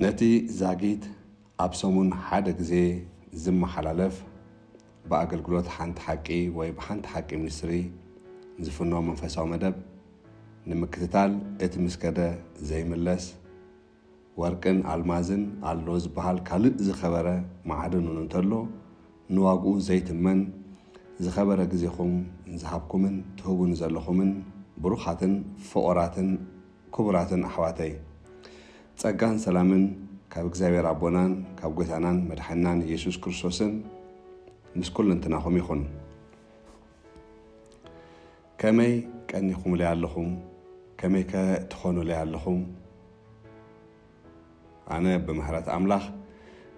ነቲ ዛጊት ኣብ ሰሙን ሓደ ግዜ ዝመሓላለፍ፣ ብኣገልግሎት ሓንቲ ሓቂ ወይ ብሓንቲ ሓቂ ሚኒስትሪ ዝፍኖ መንፈሳዊ መደብ ንምክትታል፣ እቲ ምስ ከደ ዘይምለስ፣ ወርቅን ኣልማዝን ኣሎ ዝበሃል ካልእ ዝኸበረ ማዕድን እውን እንተሎ፣ ንዋግኡ ዘይትመን ዝኸበረ ግዜኹም ዝሃብኩምን ትህቡኒ ዘለኹምን ብሩኻትን ፍቑራትን ክቡራትን ኣሕዋተይ፣ ጸጋን ሰላምን ካብ እግዚኣብሔር ኣቦናን ካብ ጐይታናን መድሓኒናን ኢየሱስ ክርስቶስን ምስ ኩልንትናኹም ይኹን። ከመይ ቀኒኹምለይ ኣለኹም? ከመይከ ትኾኑለይ ኣለኹም? ኣነ ብምሕረት ኣምላኽ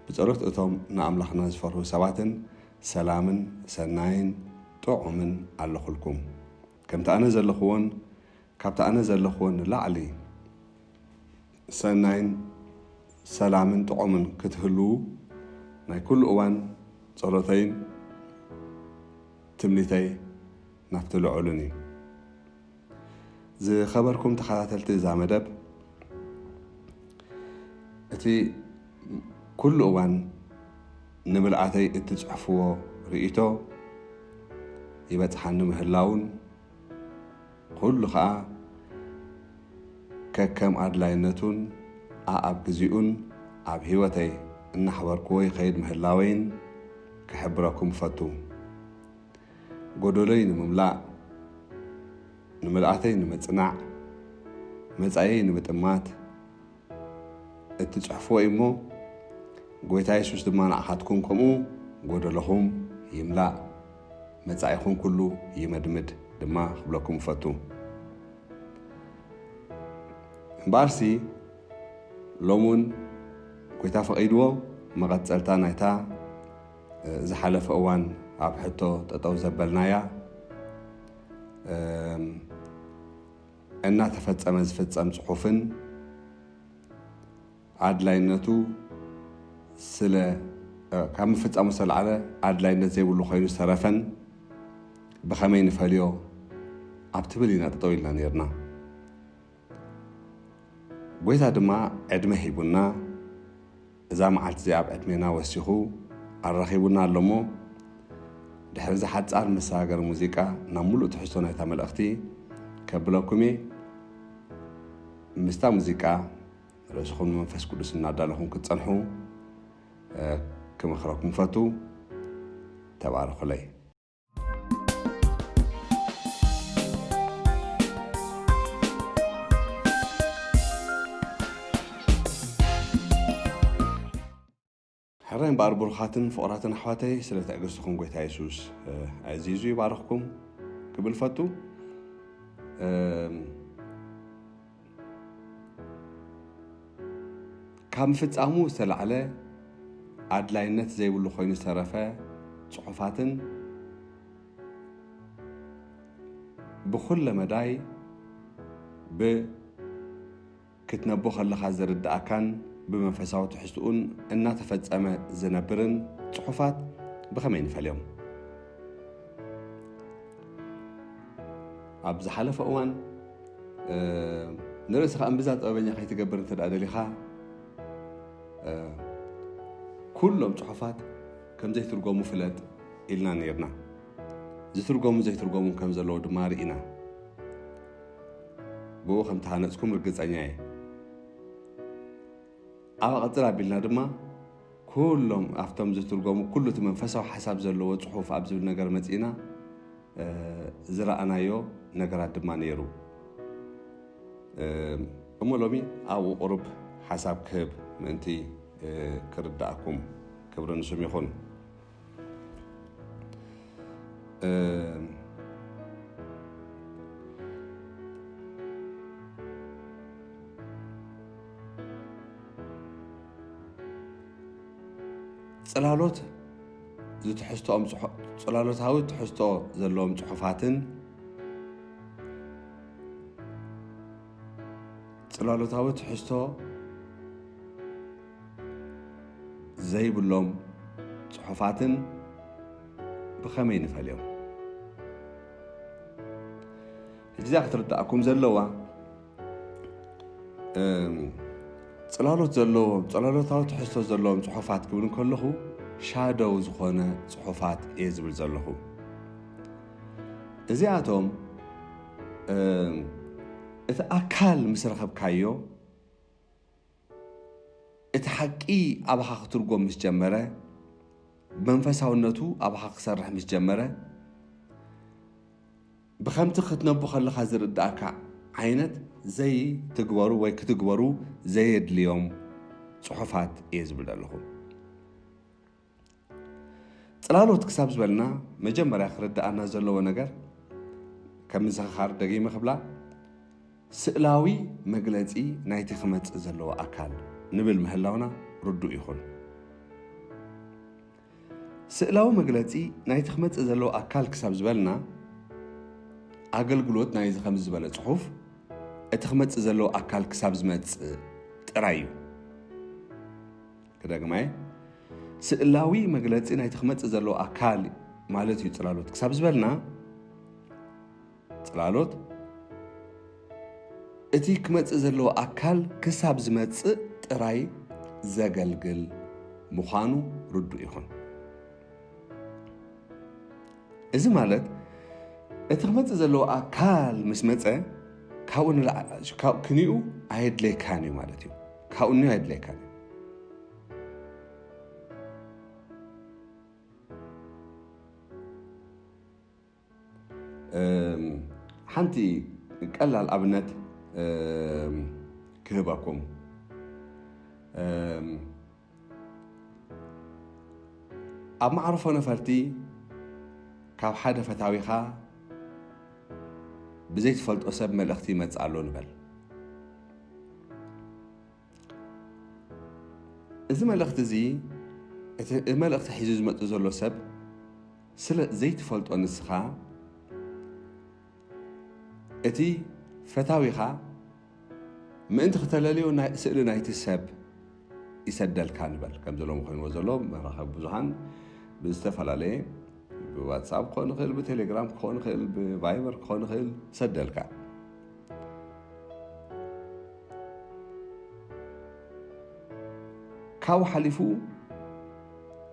ብጸሎት እቶም ንኣምላኽና ዝፈርሁ ሰባትን ሰላምን ሰናይን ጥዑምን ኣለኹልኩም። ከምቲ ኣነ ዘለኽዎን ካብቲ ኣነ ዘለኽዎን ንላዕሊ ሰናይን ሰላምን ጥዑምን ክትህልዉ ናይ ኩሉ እዋን ጸሎተይን ትምኒተይ ናብቲ ልዑልን እዩ። ዝኸበርኩም ተኸታተልቲ እዛ መደብ፣ እቲ ኩሉ እዋን ንምልኣተይ እትጽሕፍዎ ርእይቶ ይበጽሓኒ ምህላውን፣ ኩሉ ኸኣ ከከም ኣድላይነቱን ኣኣብ ግዜኡን ኣብ ህይወተይ እናሕበርክዎ ይኸይድ ምህላወይን ክሕብረኩም እፈቱ። ጎደሎይ ንምምላእ፣ ንምልኣተይ ንምጽናዕ፣ መጻኢየይ ንምጥማት እትጽሕፍዎ እዩ እሞ፣ ጐይታ የሱስ ድማ ንዓኻትኩም ከምኡ ጐደሎኹም ይምላእ፣ መጻኢኹም ኩሉ ይመድምድ ድማ ክብለኩም እፈቱ። እምበኣርሲ፣ ሎሚ እውን ጐይታ ፈቒድዎ፣ መቐጸልታ ናይታ፣ እ፣ ዝሓለፈ እዋን ኣብ ሕቶ ጠጠው ዘበልናያ፣ እም፣ እናተፈጸመ ዝፍጸም ጽሑፍን ኣድላይነቱ ስለ፣ እ፣ ካብ ምፍጻሙ ዝተላዕለ ኣድላይነት ዘይብሉ ኮይኑ ዝተረፈን ብኸመይ ንፈልዮ ኣብ ትብል ኢና ጠጠው ኢልና ነይርና። ጐይታ ድማ ዕድመ ሂቡና፣ እዛ መዓልቲ እዚኣ ኣብ ዕድሜና ወሲኹ ኣራኺቡና ኣሎ እሞ፣ ድሕሪ እዚ ሓጻር መሰጋገሪ ሙዚቃ ናብ ምሉእ ትሕዝቶ ናይታ መልእኽቲ ከብለኩም እየ። ምስታ ሙዚቃ ርእስኹም ንመንፈስ ቅዱስ እናዳለኹም ክትጸንሑ፣ እ፣ ክመኽረኩም ፈቱ። ተባረኹለይ። ሕራይ እምበኣር ብሩኻትን ፍቑራትን ኣሕዋተይ፣ ስለ ትዕግስትኹም ጐይታ የሱስ፣ እ፣ ኣዚዙ ይባርኽኩም ክብል ፈቱ። እም፣ ካብ ምፍጻሙ ዝተላዕለ ኣድላይነት ዘይብሉ ኮይኑ ዝተረፈ ጽሑፋትን ብኹለ መዳይ ብ-፣ ክትነቦ ከለኻ ዝርድኣካን ብመንፈሳዊ ትሕዝትኡን እናተፈጸመ ዝነብርን ጽሑፋት ብኸመይ ንፈልዮም? ኣብ ዝሓለፈ እዋን፣ እ፣ ንርእስኻ እምብዛ ጥበበኛ ከይትገብር እንተ ደኣ ደሊኻ፣ እ፣ ኩሎም ጽሑፋት ከም ዘይትርጎሙ ፍለጥ ኢልና ነይርና። ዝትርጎሙ ዘይትርጎሙን ከም ዘለዉ ድማ ርኢና። ብኡ ከም ተሃነጽኩም ርግጸኛ እየ። ኣብ ቀጽል ኣቢልና ድማ ኩሎም ኣብቶም ዝትርጎሙ ኩሉ እቲ መንፈሳዊ ሓሳብ ዘለዎ ጽሑፍ ኣብ ዝብል ነገር መጺእና፣ እ፣ ዝረኣናዮ ነገራት ድማ ነይሩ። እ፣ እሞ ሎሚ ኣብኡ ቁሩብ ሓሳብ ክህብ ምእንቲ፣ እ፣ ክርድኣኩም ክብሪ ንስም ይኹን። እ፣ ጽላሎት ዝትሕዝቶኦም ጽሑ-፣ ጽላሎታዊ ትሕዝቶ ዘለዎም ጽሑፋትን ጽላሎታዊ ትሕዝቶ ዘይብሎም ጽሑፋትን ብኸመይ ንፈልዮም? ሕጂ እዚኣ ክትርድኣኩም ዘለዋ፣ እም፣ ጽላሎት ዘለዎም፣ ጽላሎታዊ ትሕዝቶ ዘለዎም ጽሑፋት ክብል ከለኹ ሻደው ዝኾነ ጽሑፋት እየ ዝብል ዘለኹ። እዚኣቶም እቲ ኣካል ምስ ረኸብካዮ፣ እቲ ሓቂ ኣባኻ ክትርጎም ምስ ጀመረ፣ መንፈሳውነቱ ኣባኻ ክሰርሕ ምስ ጀመረ፣ ብኸምቲ ክትነቡ ከለኻ ዝርዳእካ ዓይነት ዘይትግበሩ ወይ ክትግበሩ ዘየድልዮም ጽሑፋት እየ ዝብል ዘለኹ። ጽላሎት ክሳብ ዝበልና መጀመርያ ክርድኣና ዘለዎ ነገር፣ ከም ምዝኽኻር ደጊመ ክብላ፣ ስእላዊ መግለጺ ናይቲ ክመጽእ ዘለዎ ኣካል ንብል ምህላውና ርዱእ ይኹን። ስእላዊ መግለጺ ናይቲ ክመጽእ ዘለዎ ኣካል ክሳብ ዝበልና፣ ኣገልግሎት ናይዚ ከምዚ ዝበለ ጽሑፍ እቲ ክመጽእ ዘለዎ ኣካል ክሳብ ዝመጽእ ጥራይ እዩ። ክደግማይ፣ ስእላዊ መግለጺ ናይቲ ክመጽእ ዘለዎ ኣካል ማለት እዩ ጽላሎት ክሳብ ዝበልና፣ ጽላሎት እቲ ክመጽእ ዘለዎ ኣካል ክሳብ ዝመጽእ ጥራይ ዘገልግል ምዃኑ ርዱእ ይኹን። እዚ ማለት እቲ ክመጽእ ዘለዎ ኣካል ምስ መጸ፣ ካብኡ ንላዕ-፣ ካብ ክኒኡ ኣየድለየካን እዩ ማለት እዩ። ካብኡ ንዩ ኣየድለየካን እዩ። እም፣ ሓንቲ ቀላል ኣብነት፣ እም፣ ክህበኩም። እም፣ ኣብ መዕርፎ ነፈርቲ ካብ ሓደ ፈታዊኻ ብዘይትፈልጦ ሰብ መልእኽቲ ይመጽእ ኣሎ ንበል። እዚ መልእኽቲ እዚ፣ እቲ መልእኽቲ ሒዙ ዝመጽእ ዘሎ ሰብ ስለ ዘይትፈልጦ ንስኻ፣ እቲ ፈታዊኻ ምእንቲ ክተለልዮ ናይ ስእሊ ናይቲ ሰብ ይሰደልካ ንበል። ከምዚ ሎሚ ኮይንዎ ዘሎ መራኸቢ ብዙሃን ብዝተፈላለየ፣ ብዋትሳፕ ክኾን ይኽእል፣ ብቴሌግራም ክኾን ይኽእል፣ ብቫይበር ክኾን ይኽእል፣ ሰደልካ። ካብኡ ሓሊፉ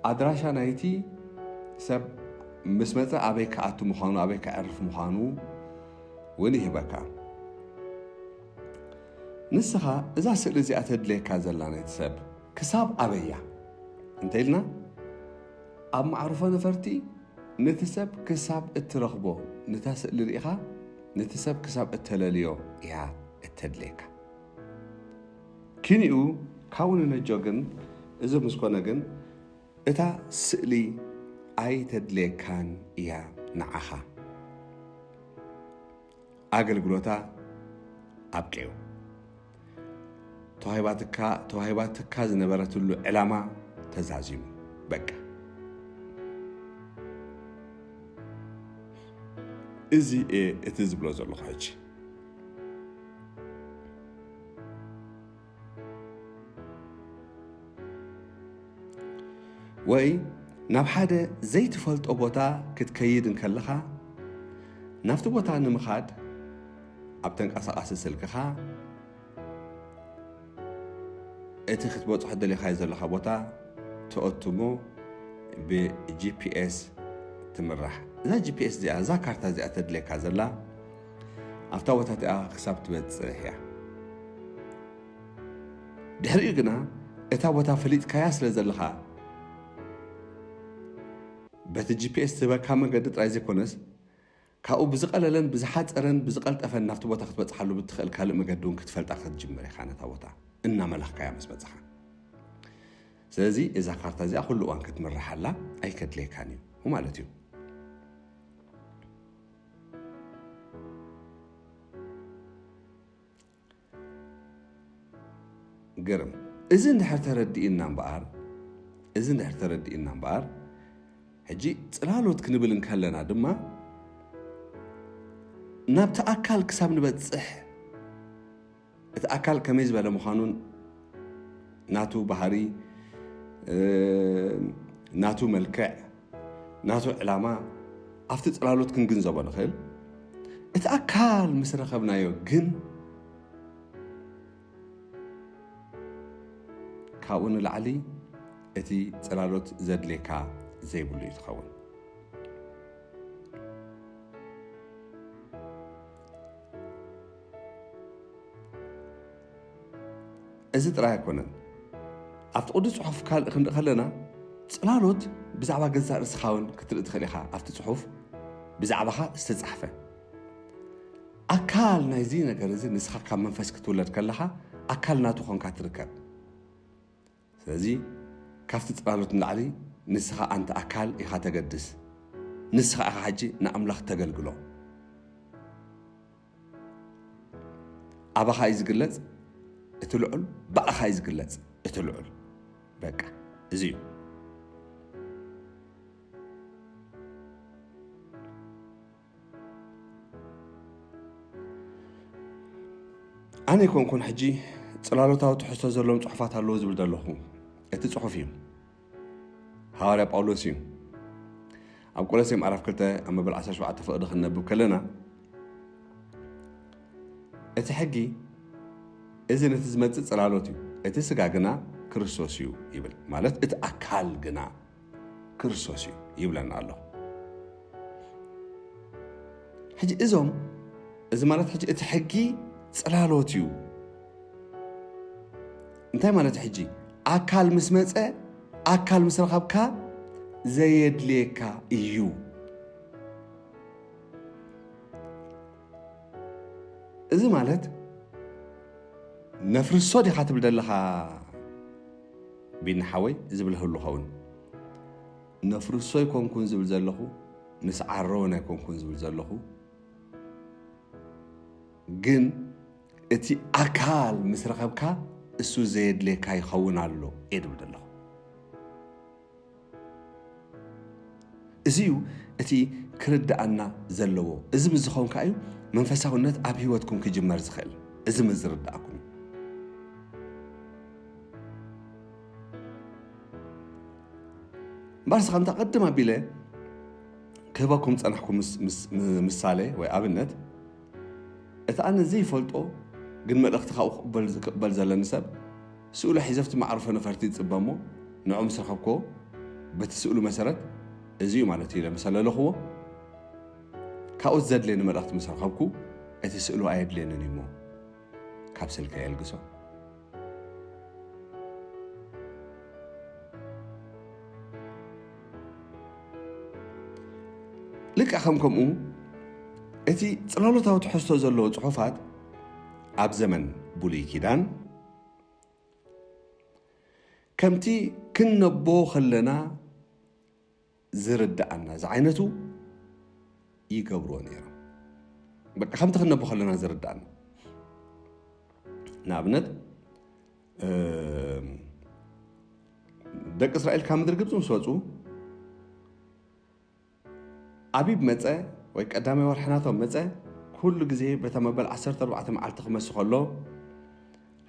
ኣድራሻ ናይቲ ሰብ ምስ መጸ ኣበይ ክኣቱ ምዃኑ፣ ኣበይ ከዕርፍ ምዃኑ እውን ይህበካ። ንስኻ እዛ ስእሊ እዚኣ ተድልየካ ዘላ ናይቲ ሰብ ክሳብ ኣበይ እያ እንተ ኢልና፣ ኣብ መዕርፎ ነፈርቲ ነቲ ሰብ ክሳብ እትረኽቦ፣ ነታ ስእሊ ርኢኻ ነቲ ሰብ ክሳብ እተለልዮ እያ እተድልየካ። ኪንኡ ካብኡ ንነጆ ግን፣ እዚ ምስ ኮነ ግን፣ እታ ስእሊ ኣይተድልየካን እያ ንዓኻ። ኣገልግሎታ ኣብቂዑ። ተዋሂባትካ፣ ተዋሂባትካ ዝነበረትሉ ዕላማ ተዛዚሙ። በቃ። እዚ እየ እቲ ዝብሎ ዘለኹ ሕጂ። ወይ ናብ ሓደ ዘይትፈልጦ ቦታ ክትከይድ እንከለኻ፣ ናብቲ ቦታ ንምኻድ ኣብ ተንቀሳቓሲ ስልክኻ እቲ ክትበጽሖ ደሊኻዮ ዘለኻ ቦታ ትኣቱ እሞ ብጂፒኤስ ትምራሕ። እዛ ጂፒኤስ እዚኣ፣ እዛ ካርታ እዚኣ ተድልየካ ዘላ ኣብታ ቦታ እቲኣ ክሳብ ትበጽሕ እያ። ድሕሪኡ ግና እታ ቦታ ፈሊጥካያ ስለ ዘለኻ፣ በቲ ጂፒኤስ ዝህበካ መገዲ ጥራይ ዘይኮነስ፣ ካብኡ ብዝቐለለን ብዝሓጸረን ብዝቐልጠፈን ናብቲ ቦታ ክትበጽሓሉ ብትኽእል ካልእ መገዲ እውን ክትፈልጣ ክትጅምር ኢኻ፣ ነታ ቦታ እናመላኽካያ ምስ በጻኻ። ስለዚ እዛ ካርታ እዚኣ ኩሉ እዋን ክትምርሓላ ኣይከድልየካን እዩ ማለት እዩ። ግርም። እዚ እንድሕር ተረዲእና እምበኣር፣ እዚ እንድሕር ተረዲእና እምበኣር፣ ሕጂ ጽላሎት ክንብል እንከለና ድማ ናብቲ ኣካል ክሳብ ንበጽሕ፣ እቲ ኣካል ከመይ ዝበለ ምዃኑን ናቱ ባህሪ፣ እ፣ ናቱ መልክዕ፣ ናቱ ዕላማ ኣብቲ ጽላሎት ክንግንዘቦ ንኽእል። እቲ ኣካል ምስ ረኸብናዮ ግን ካብኡ ንላዕሊ እቲ ጽላሎት ዘድልየካ ዘይብሉ እዩ ዝኸውን። እዚ ጥራይ ኣይኮነን። ኣብቲ ቅዱስ ጽሑፍ ካልእ ክንርኢ ከለና፣ ጽላሎት ብዛዕባ ገዛእ ርእስኻ እውን ክትርኢ ትኽእል ኢኻ። ኣብቲ ጽሑፍ ብዛዕባኻ ዝተጻሕፈ ኣካል ናይዚ ነገር እዚ፣ ንስኻ ካብ መንፈስ ክትውለድ ከለኻ ኣካል ናቱ ኾንካ ትርከብ። ስለዚ ካብቲ ጽላሎት ንላዕሊ ንስኻ ኣንቲ ኣካል ኢኻ ተገድስ። ንስኻ ኢኻ ሕጂ ንኣምላኽ ተገልግሎ። ኣባኻ እዩ ዝግለጽ እቲ ልዑል፣ ባዕልኻ እዩ ዝግለጽ እቲ ልዑል። በቃ እዚ እዩ። ኣነ ኣይኮንኩን ሕጂ ጽላሎታዊ ትሕዝቶ ዘለዎም ጽሑፋት ኣለዉ ዝብል ዘለኹ። እቲ ጽሑፍ እዩ። ሃዋርያ ጳውሎስ እዩ። ኣብ ቆሎሴ ምዕራፍ ክልተ ኣብ መበል ዓሰርተ ሸውዓተ ፍቕዲ ክንነብብ ከለና፣ እቲ ሕጊ እዚ ነቲ ዝመጽእ ጽላሎት እዩ፣ እቲ ስጋ ግና ክርስቶስ እዩ ይብል። ማለት እቲ ኣካል ግና ክርስቶስ እዩ ይብለና ኣሎ። ሕጂ እዞም፣ እዚ ማለት ሕጂ እቲ ሕጊ ጽላሎት እዩ። እንታይ ማለት ሕጂ? ኣካል ምስ መጸ፣ ኣካል ምስ ረኸብካ ዘየድልየካ እዩ። እዚ ማለት ነፍርሶ ዲኻ ትብል ዘለኻ ቢኒ ሓወይ? ዝብል ህሉ ኸውን። ነፍርሶ ኣይኮንኩን ዝብል ዘለኹ፣ ንስዓሮ እውን ኣይኮንኩን ዝብል ዘለኹ። ግን እቲ ኣካል ምስ ረኸብካ እሱ ዘየድልየካ ይኸውን ኣሎ እየ ዝብል ዘለኹ። እዚ እዩ እቲ ክርድኣና ዘለዎ። እዚ ምስ ዝኸውን ከኣ እዩ መንፈሳውነት ኣብ ህይወትኩም ክጅመር ዝኽእል። እዚ ምስ ዝርድኣኩም እዩ። እምበኣርስ ከምታ ቅድም ኣቢለ ክህበኩም ጸናሕኩ ምስ-፣ ምስ-፣ ም-፣ ምሳሌ ወይ ኣብነት፣ እቲ ኣነ ዘይፈልጦ ግን መልእኽቲ ካብኡ ክቕበል፣ ክቕበል ዘለኒ ሰብ፣ ስእሉ ሒዘ ኣብቲ መዕርፎ ነፈርቲ ይጽበ እሞ፣ ንዕኡ ምስ ረኸብክዎ፣ በቲ ስእሉ መሰረት፣ እዚ እዩ ማለት እዩ ኢለ ምስ ኣለለኽዎ፣ ካብኡ ዘድልየኒ መልእኽቲ ምስ ረኸብኩ፣ እቲ ስእሉ ኣየድልየንን እዩ እሞ፣ ካብ ስልከይ የልግሶ። ልክዕ ከም ከምኡ፣ እቲ ጽላሎታዊ ትሕዝቶ ዘለዎ ጽሑፋት ኣብ ዘመን ብሉይ ኪዳን ከምቲ ክንነቦ ከለና ዝርድኣና ዝዓይነቱ ይገብርዎ ነይሮም። በቃ ከምቲ ክንነቦ ከለና ዝርድኣና። ንኣብነት፣ እም፣ ደቂ እስራኤል ካብ ምድሪ ግብጺ ምስ ወጹ፣ ኣቢብ መጸ ወይ ቀዳማይ ወርሒ ናቶም መጸ፣ ኩሉ ግዜ በታ መበል ዓሰርተ ኣርባዕተ መዓልቲ ክመሲ ከሎ፣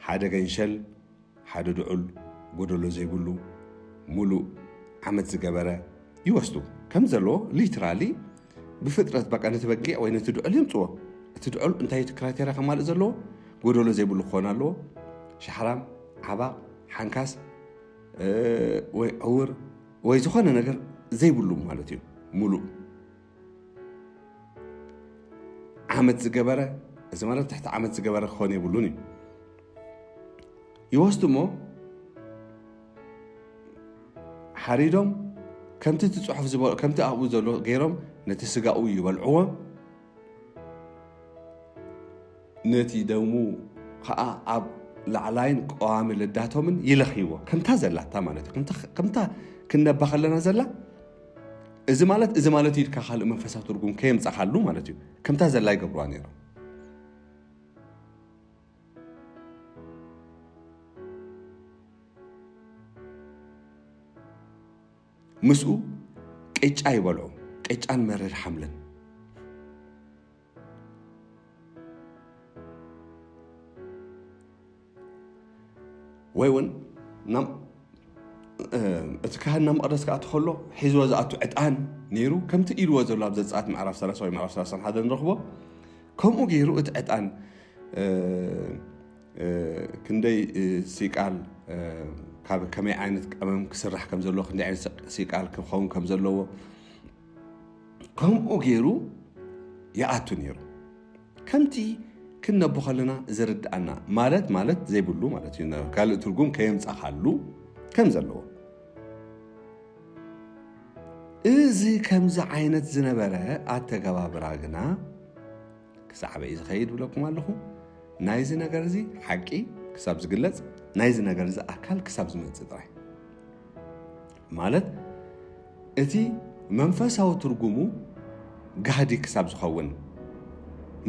ሓደ ገንሸል፣ ሓደ ድዑል፣ ጎደሎ ዘይብሉ፣ ሙሉእ ዓመት ዝገበረ ይወስዱ። ከም ዘለዎ ሊትራሊ ብፍጥረት በቃ ነቲ በጊዕ ወይ ነቲ ድዑል የምጽዎ። እቲ ድዑል እንታይ እዩ እቲ ክራይቴርያ ከማልእ ዘለዎ? ጎደሎ ዘይብሉ ክኾን ኣለዎ። ሻሕራም፣ ዓባቕ፣ ሓንካስ፣ እ፣ ወይ ዕውር፣ ወይ ዝኾነ ነገር ዘይብሉ ማለት እዩ። ሙሉእ ዓመት ዝገበረ፣ እዚ ማለት ትሕቲ ዓመት ዝገበረ ክኾን የብሉን እዩ። ይወስዱ እሞ ሓሪዶም ከምቲ እቲ ጽሑፍ ዝበ-፣ ከምቲ ኣብኡ ዘሎ ገይሮም ነቲ ስጋኡ ይበልዕዎ። ነቲ ደሙ ኸኣ ኣብ ላዕላይን ቀዋሚ ልዳቶምን ይለኽይዎ። ከምታ ዘላታ ማለት እዩ። ከምታ፣ ከምታ ክንነባ ከለና ዘላ፣ እዚ ማለት፣ እዚ ማለት እዩ ኢልካ ካልእ መንፈሳዊ ትርጉም ከየምጻኻሉ ማለት እዩ። ከምታ ዘላ ይገብርዋ ነይሮም። ምስኡ ቅጫ ይበልዑ። ቅጫን መሪር ሓምልን። ወይ እውን ናብ፣ እ፣ እቲ ካህን ናብ መቕደስ ክኣቱ ከሎ ሒዝዎ ዝኣቱ ዕጣን ነይሩ፣ ከምቲ ኢልዎ ዘሎ ኣብ ዘጸኣት ምዕራፍ ሰላሳ ወይ ምዕራፍ ሰላሳን ሓደ ንረኽቦ። ከምኡ ገይሩ እቲ ዕጣን፣ እ፣ እ፣ ክንደይ፣ እ፣ ሲቃል፣ እ፣ ካብ ከመይ ዓይነት ቀመም ክስራሕ ከም ዘለዎ፣ ክንደይ ዓይነት ስቃል ክኸውን ከም ዘለዎ፣ ከምኡ ገይሩ ይኣቱ ነይሩ። ከምቲ ክነቦ ከለና ዝርድኣና፣ ማለት ማለት ዘይብሉ ማለት እዩ፣ ካልእ ትርጉም ከየምጻኻሉ ከም ዘለዎ። እዚ ከምዚ ዓይነት ዝነበረ ኣተገባብራ ግና ክሳዕ በይ ዝኸይድ ብለኩም ኣለኹ። ናይዚ ነገር እዚ ሓቂ ክሳብ ዝግለጽ፣ ናይዚ ነገር እዚ ኣካል ክሳብ ዝመጽእ ጥራይ፣ ማለት እቲ መንፈሳዊ ትርጉሙ ጋህዲ ክሳብ ዝኸውን፣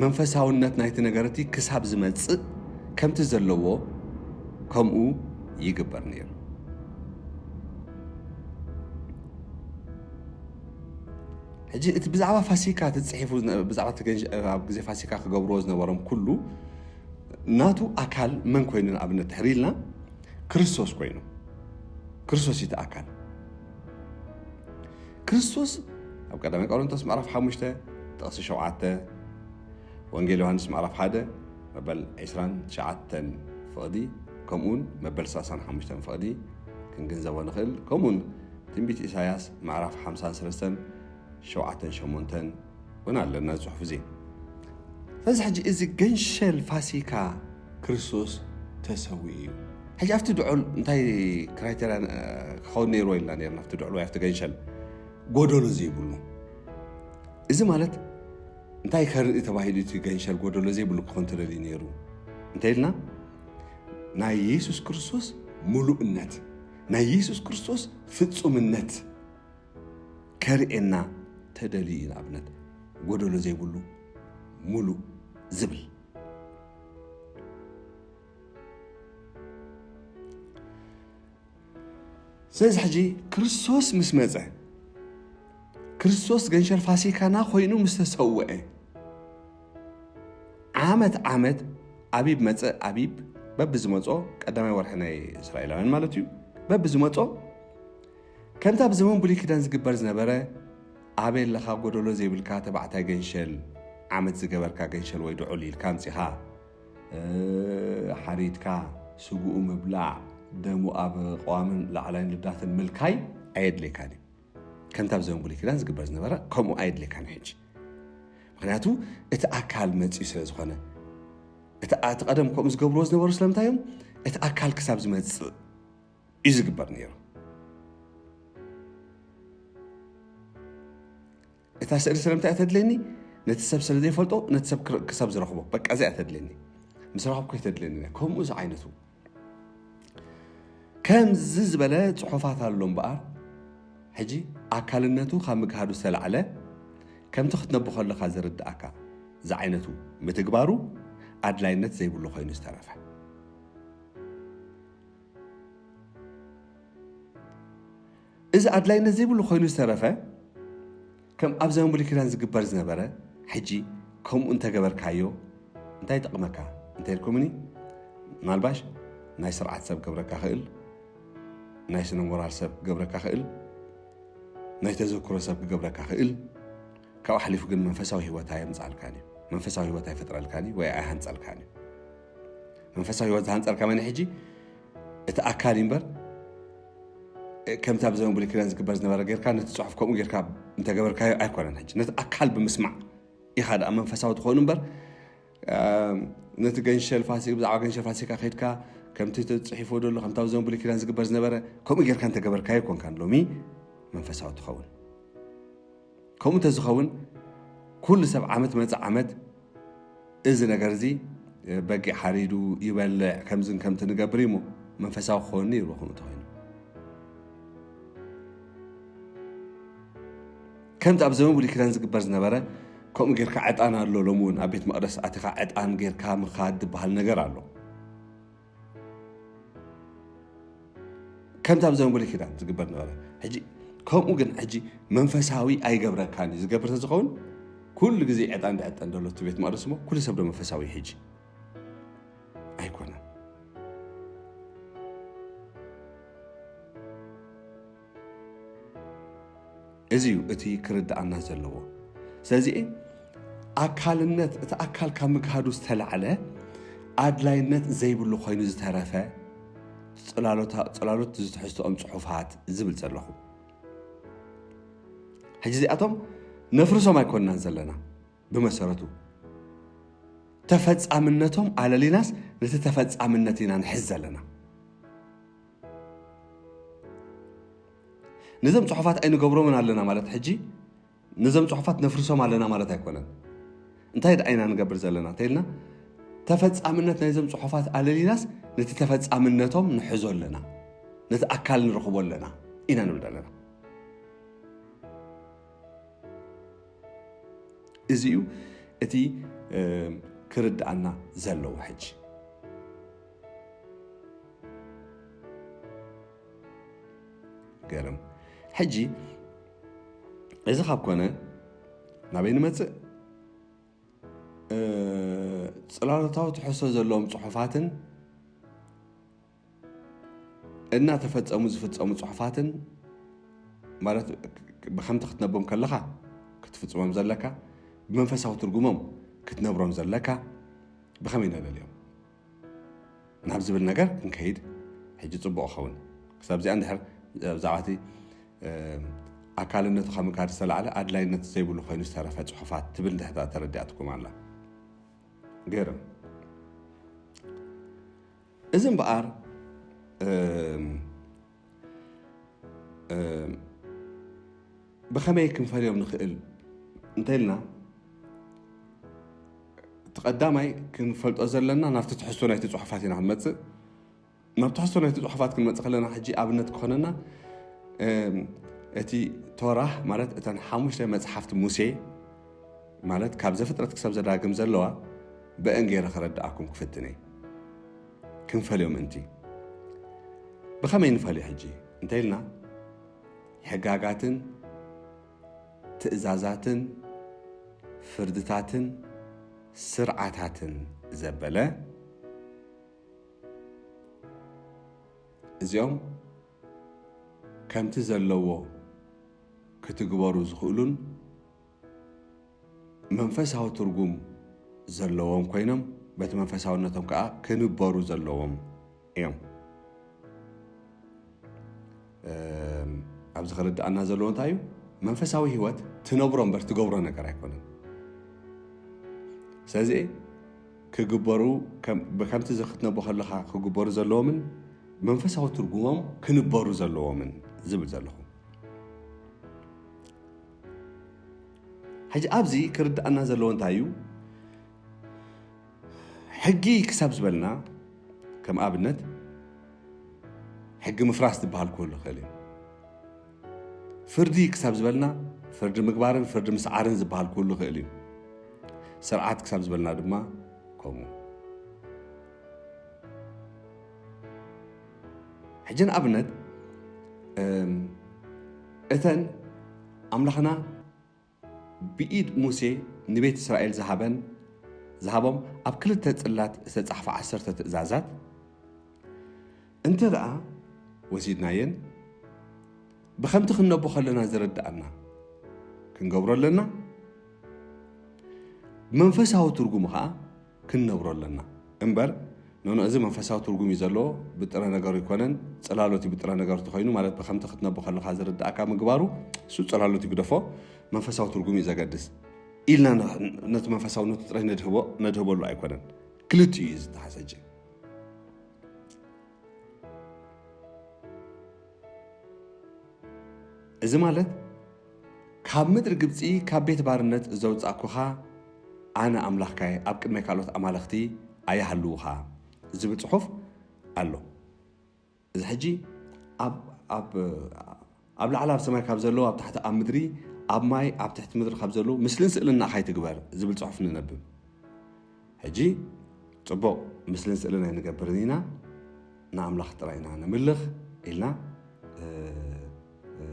መንፈሳውነት ናይቲ ነገር እቲ ክሳብ ዝመጽእ፣ ከምቲ ዘለዎ ከምኡ ይግበር ነይሩ። ሕጂ እቲ ብዛዕባ ፋሲካ ተጽሒፉ ዝነ-፣ ብዛዕባ እቲ ገንሽ-፣ ኣብ ግዜ ፋሲካ ክገብርዎ ዝነበሮም ኩሉ ናቱ ኣካል መን ኮይኑ ንኣብነት ድሕሪ ኢልና ክርስቶስ ኮይኑ። ክርስቶስ እዩ እቲ ኣካል። ክርስቶስ ኣብ ቀዳማይ ቆሮንቶስ ምዕራፍ ሓሙሽተ ጥቕሲ ሸውዓተ፣ ወንጌል ዮሃንስ ምዕራፍ ሓደ መበል ዕስራን ትሽዓተን ፍቕዲ፣ ከምኡውን መበል ሰላሳን ሓሙሽተን ፍቕዲ ክንግንዘቦ ንኽእል። ከምኡውን ትንቢት ኢሳያስ ምዕራፍ ሓምሳን ሰለስተን ሸውዓተን ሸሞንተን እውን ኣለና ጽሑፍ እዚ። ስለዚ ሕጂ እዚ ገንሸል ፋሲካ ክርስቶስ ተሰዊኡ እዩ። ሕጂ ኣብቲ ድዑል እንታይ ክራይቴርያ ክኸውን ነይርዎ ኢልና ነርና? ኣብቲ ድዑል ወይ ኣብቲ ገንሸል ጎደሎ ዘይብሉ። እዚ ማለት እንታይ ከርኢ ተባሂሉ እቲ ገንሸል ጎደሎ ዘይብሉ ክኾን ተደልዩ ነይሩ እንተ ኢልና፣ ናይ የሱስ ክርስቶስ ምሉእነት፣ ናይ የሱስ ክርስቶስ ፍጹምነት ከርእየና ተደልዩ እዩ። ንኣብነት ጎደሎ ዘይብሉ ምሉእ ዝብል። ስለዚ ሕጂ ክርስቶስ ምስ መጸ፣ ክርስቶስ ገንሸል ፋሲካና ኮይኑ ምስ ተሰውአ፣ ዓመት ዓመት ኣቢብ መጸ። ኣቢብ በብዝመጾ ቀዳማይ ወርሒ ናይ እስራኤላውያን ማለት እዩ። በብዝመጾ ከምቲ ኣብ ዘመን ብሉይ ኪዳን ዝግበር ዝነበረ፣ ኣበይ ኣለኻ ጎደሎ ዘይብልካ ተባዕታይ ገንሸል፣ ዓመት ዝገበርካ ገንሸል ወይ ድዑል ኢልካ ኣምጺኻ፣ እ፣ ሓሪድካ ስግኡ ምብላዕ፣ ደሙ ኣብ ቀዋምን ላዕላይን ልዳትን ምልካይ ኣየድልየካን እዩ። ከምቲ ኣብ ዘመን ብሉይ ኪዳን ዝግበር ዝነበረ ከምኡ ኣየድልየካን እዩ ሕጂ። ምኽንያቱ እቲ ኣካል መጺኡ ስለ ዝኾነ፣ እቲ፣ እቲ ቀደም ከምኡ ዝገብርዎ ዝነበሩ ስለምንታይ እዮም? እቲ ኣካል ክሳብ ዝመጽእ እዩ ዝግበር ነይሩ። እታ ስእሊ ስለምንታይ እያ ተድልየኒ? ነቲ ሰብ ስለ ዘይፈልጦ፣ ነቲ ሰብ ክር-፣ ክሳብ ዝረኽቦ፣ በቃ እዚኣ እያ ተድልየኒ። ምስ ረኸብኩ እያ ተድልየኒ። ከምኡ ዝዓይነቱ። ከምዚ ዝበለ ጽሑፋት ኣሎ እምበኣር፣ ሕጂ ኣካልነቱ ካብ ምግሃዱ ዝተላዕለ፣ ከምቲ ክትነቡ ከለኻ ዝርድኣካ ዝዓይነቱ ምትግባሩ ኣድላይነት ዘይብሉ ኮይኑ ዝተረፈ። እዚ ኣድላይነት ዘይብሉ ኮይኑ ዝተረፈ፣ ከም ኣብ ዘመን ብሉይ ኪዳን ዝግበር ዝነበረ፣ ሕጂ ከምኡ እንተገበርካዮ እንታይ ይጠቕመካ እንተ ኢልኩምኒ፣ ምናልባሽ ናይ ስርዓት ሰብ ክገብረካ ክእል፣ ናይ ስነ ሞራል ሰብ ክገብረካ ክእል፣ ናይ ተዘክሮ ሰብ ክገብረካ ክእል፣ ካብኡ ሓሊፉ ግን መንፈሳዊ ህይወት ኣየምጻልካን እዩ። መንፈሳዊ ህይወት ኣይፈጥረልካን እዩ ወይ ኣይሃንጸልካን እዩ። መንፈሳዊ ህይወት ዝሃንጸልካ መን እዩ ሕጂ? እቲ ኣካል እዩ እምበር፣ ከምቲ ኣብ ዘመን ብሉይ ኪዳን ዝግበር ዝነበረ ጌርካ፣ ነቲ ጽሑፍ ከምኡ ጌርካ እንተገበርካዮ ኣይኮነን። ሕጂ ነቲ ኣካል ብምስማዕ ኢኻ ደኣ መንፈሳዊ ትኾኑ እምበር፣ ኣም፣ ነቲ ገንሸል ፋሲካ፣ ብዛዕባ ገንሸል ፋሲካ ከይድካ፣ ከምቲ ተጽሒፍዎ ዘሎ፣ ከምቲ ኣብ ዘመን ብሉይ ኪዳን ዝግበር ዝነበረ፣ ከምኡ ጌርካ እንተገበርካዮ ኣይኮንካን ሎሚ መንፈሳዊ ትኸውን። ከምኡ እንተዝኸውን፣ ኩሉ ሰብ ዓመት መጸ ዓመት እዚ ነገር እዚ፣ በጊዕ ሓሪዱ ይበልዕ፣ ከምዝን ከምቲ ንገብር እዩ እሞ መንፈሳዊ ክኸውን ነይርዎ። ከምኡ ተኾይኑ፣ ከምቲ ኣብ ዘመን ብሉይ ኪዳን ዝግበር ዝነበረ፣ ከምኡ ጌርካ ዕጣን ኣሎ። ሎሚ እውን ኣብ ቤት መቕደስ ኣቲኻ ዕጣን ጌርካ ምኻድ ዝበሃል ነገር ኣሎ። ከምቲ ኣብ ዘመን ብሉይ ኪዳን ዝግበር ነበረ። ሕጂ ከምኡ ግን ሕጂ መንፈሳዊ ኣይገብረካን እዩ። ዝገብር ተዝኸውን ኩሉ ግዜ ዕጣን ድዕጠን ዘሎ እቲ ቤት መቕደስ እሞ ኩሉ ሰብ ዶ መንፈሳዊ እዩ? ሕጂ ኣይኮነን። እዚ እዩ እቲ ክርድኣና ዘለዎ። ስለዚ ኣካልነት፣ እቲ ኣካል ካብ ምግሃዱ ዝተላዕለ ኣድላይነት ዘይብሉ ኮይኑ ዝተረፈ ጽላሎታ-፣ ጽላሎት ዝትሕዝትኦም ጽሑፋት ዝብል ዘለኹ። ሕጂ እዚኣቶም ነፍርሶም ኣይኮንናን ዘለና። ብመሰረቱ ተፈጻምነቶም ኣለሊናስ ነቲ ተፈጻምነት ኢና ንሕዝ ዘለና። ነዞም ጽሑፋት ኣይንገብሮምን ኣለና ማለት ሕጂ ነዞም ጽሑፋት ነፍርሶም ኣለና ማለት ኣይኮነን። እንታይ ደኣ ኢና ንገብር ዘለና እንተኢልና፣ ተፈጻምነት ናይዞም ጽሑፋት ኣለሊናስ ነቲ ተፈጻምነቶም ንሕዞ ኣለና፣ ነቲ ኣካል ንረኽቦ ኣለና ኢና ንብል ዘለና። እዚ እዩ እቲ፣ እ፣ ክርድኣና ዘለዎ። ሕጂ ገርም። ሕጂ እዚ ካብ ኮነ ናበይ ንመጽእ? እ፣ ጽላሎታዊ ትሕዝቶ ዘለዎም ጽሑፋትን እናተፈጸሙ ዝፍጸሙ ጽሑፋትን፣ ማለት ብከምቲ ክትነቦም ከለኻ ክትፍጽሞም ዘለካ፣ ብመንፈሳዊ ትርጉሞም ክትነብሮም ዘለካ፣ ብኸመይ ነለልዮም ናብ ዝብል ነገር ክንከይድ ሕጂ ጽቡቕ ይኸውን። ክሳብ እዚኣ እንድሕር ብዛዕባ እቲ፣ እ፣ ኣካልነቱ ካብ ምካድ ዝተላዕለ ኣድላይነት ዘይብሉ ኮይኑ ዝተረፈ ጽሑፋት ትብል እንድሕር ተረዲኣትኩም ኣላ። ገርም። እዚ እምበኣር፣ እም፣ እም፣ ብኸመይ ክንፈልዮም ንኽእል እንተኢልና፣ እቲ ቀዳማይ ክንፈልጦ ዘለና ናብቲ ትሕዝቶ ናይቲ ጽሑፋት ኢና ክንመጽእ። ናብ ትሕዝቶ ናይቲ ጽሑፋት ክንመጽእ ከለና፣ ሕጂ ኣብነት ክኾነና፣ እም፣ እቲ ቶራህ ማለት እተን ሓሙሽተ መጽሓፍቲ ሙሴ፣ ማለት ካብ ዘፍጥረት ክሳብ ዘዳግም ዘለዋ፣ ብአን ገይረ ከረድኣኩም ክፍትን እየ። ክንፈልዮ ምእንቲ። ብኸመይ ንፈልዮ ሕጂ እንተ ኢልና፣ ሕጋጋትን ትእዛዛትን ፍርድታትን ስርዓታትን ዘበለ፣ እዚኦም ከምቲ ዘለዎ ክትግበሩ ዝኽእሉን መንፈሳዊ ትርጉም ዘለዎም ኮይኖም፣ በቲ መንፈሳውነቶም ከኣ ክንበሩ ዘለዎም እዮም። እም፣ ኣብዚ ክርድኣና ዘለዎ እንታይ እዩ? መንፈሳዊ ህይወት ትነብሮ እምበር ትገብሮ ነገር ኣይኮነን። ስለዚ ክግበሩ፣ ከም-፣ ብከምቲ እዚ ክትነቦ ከለኻ ክግበሩ ዘለዎምን መንፈሳዊ ትርጉሞም ክንበሩ ዘለዎምን ዝብል ዘለኹ። ሕጂ ኣብዚ ክርድኣና ዘለዎ እንታይ እዩ? ሕጊ ክሳብ ዝበልና፣ ከም ኣብነት፣ ሕጊ ምፍራስ ዝበሃል ክህሉ ይኽእል እዩ። ፍርዲ ክሳብ ዝበልና፣ ፍርዲ ምግባርን ፍርዲ ምስዓርን ዝበሃል ክህሉ ይኽእል እዩ። ስርዓት ክሳብ ዝበልና ድማ ከምኡ። ሕጂ ንኣብነት፣ እም፣ እተን ኣምላኽና ብኢድ ሙሴ ንቤት እስራኤል ዝሃበን፣ ዝሃቦም ኣብ ክልተ ጽላት ዝተጻሕፋ ዓሰርተ ትእዛዛት እንተ ደኣ ወሲድናየን፣ ብኸምቲ ክንነቦ ከለና ዝርድኣና ክንገብሮ ኣለና። መንፈሳዊ ትርጉሙ ኸኣ ክንነብሮ ኣለና። እምበር፣ ኖኖ፣ እዚ መንፈሳዊ ትርጉም እዩ ዘለዎ፣ ብጥረ ነገሩ ኣይኮነን፣ ጽላሎት እዩ ብጥረ ነገሩ ተኾይኑ፣ ማለት ብኸምቲ ክትነቦ ከለኻ ዝርድኣካ ምግባሩ፣ እሱ ጽላሎት ይግደፎ፣ መንፈሳዊ ትርጉም እዩ ዘገድስ ኢልና ነ-፣ ነቲ መንፈሳውነቱ ጥራይ ነድህቦ-፣ ነድህበሉ ኣይኮነን። ክልቲኡ እዩ ዝተሓሰጀ። እዚ ማለት፣ ካብ ምድሪ ግብጺ፣ ካብ ቤት ባርነት ዘውጻእኩኻ ኣነ ኣምላኽካ እየ፣ ኣብ ቅድመይ ካልኦት ኣማልኽቲ ኣይሃልዉኻ ዝብል ጽሑፍ ኣሎ። እዚ ሕጂ ኣብ፣ ኣብ፣ ኣብ ላዕሊ ኣብ ሰማይ ካብ ዘለዉ፣ ኣብ ታሕቲ ኣብ ምድሪ፣ ኣብ ማይ ኣብ ትሕቲ ምድሪ ካብ ዘለዉ ምስልን ስእልን ንኣኻ ኣይትግበር ዝብል ጽሑፍ ንነብብ። ሕጂ ጽቡቕ፣ ምስልን ስእልን ኣይንገብርን ኢና፣ ንኣምላኽ ጥራይ ኢና ነምልኽ ኢልና፣ እ፣ እ፣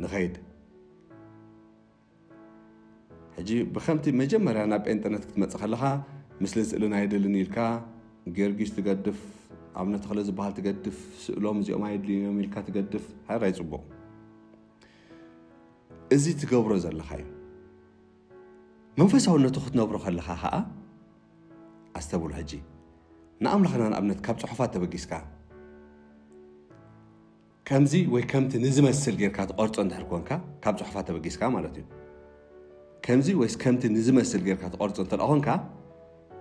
ንኸይድ። ሕጂ ብኸምቲ መጀመርያ ናብ ጴንጠነት ክትመጽእ ከለኻ፣ ምስልን ስእልን ኣይደልን ኢልካ፣ ጊዮርጊስ ትገድፍ፣ ኣቡነ ተኽለ ዝበሃል ትገድፍ፣ ስእሎም እዚኦም ኣየድልዩን እዮም ኢልካ ትገድፍ፣ ሕራይ ጽቡቕ። እዚ ትገብሮ ዘለኻ እዩ። መንፈሳውነቱ ክትነብሮ ከለኻ ኸኣ፣ ኣስተብህሉ ሕጂ፣ ንኣምላኽና ንኣብነት ካብ ጽሑፋት ተበጊስካ ከምዚ ወይ ከምቲ ንዝመስል ጌርካ ትቐርጾ እንድሕር ኮንካ፣ ካብ ጽሑፋት ተበጊስካ ማለት እዩ። ከምዚ ወይስ ከምቲ ንዝመስል ጌርካ ትቐርጾ እንተ ደኣ ኮንካ፣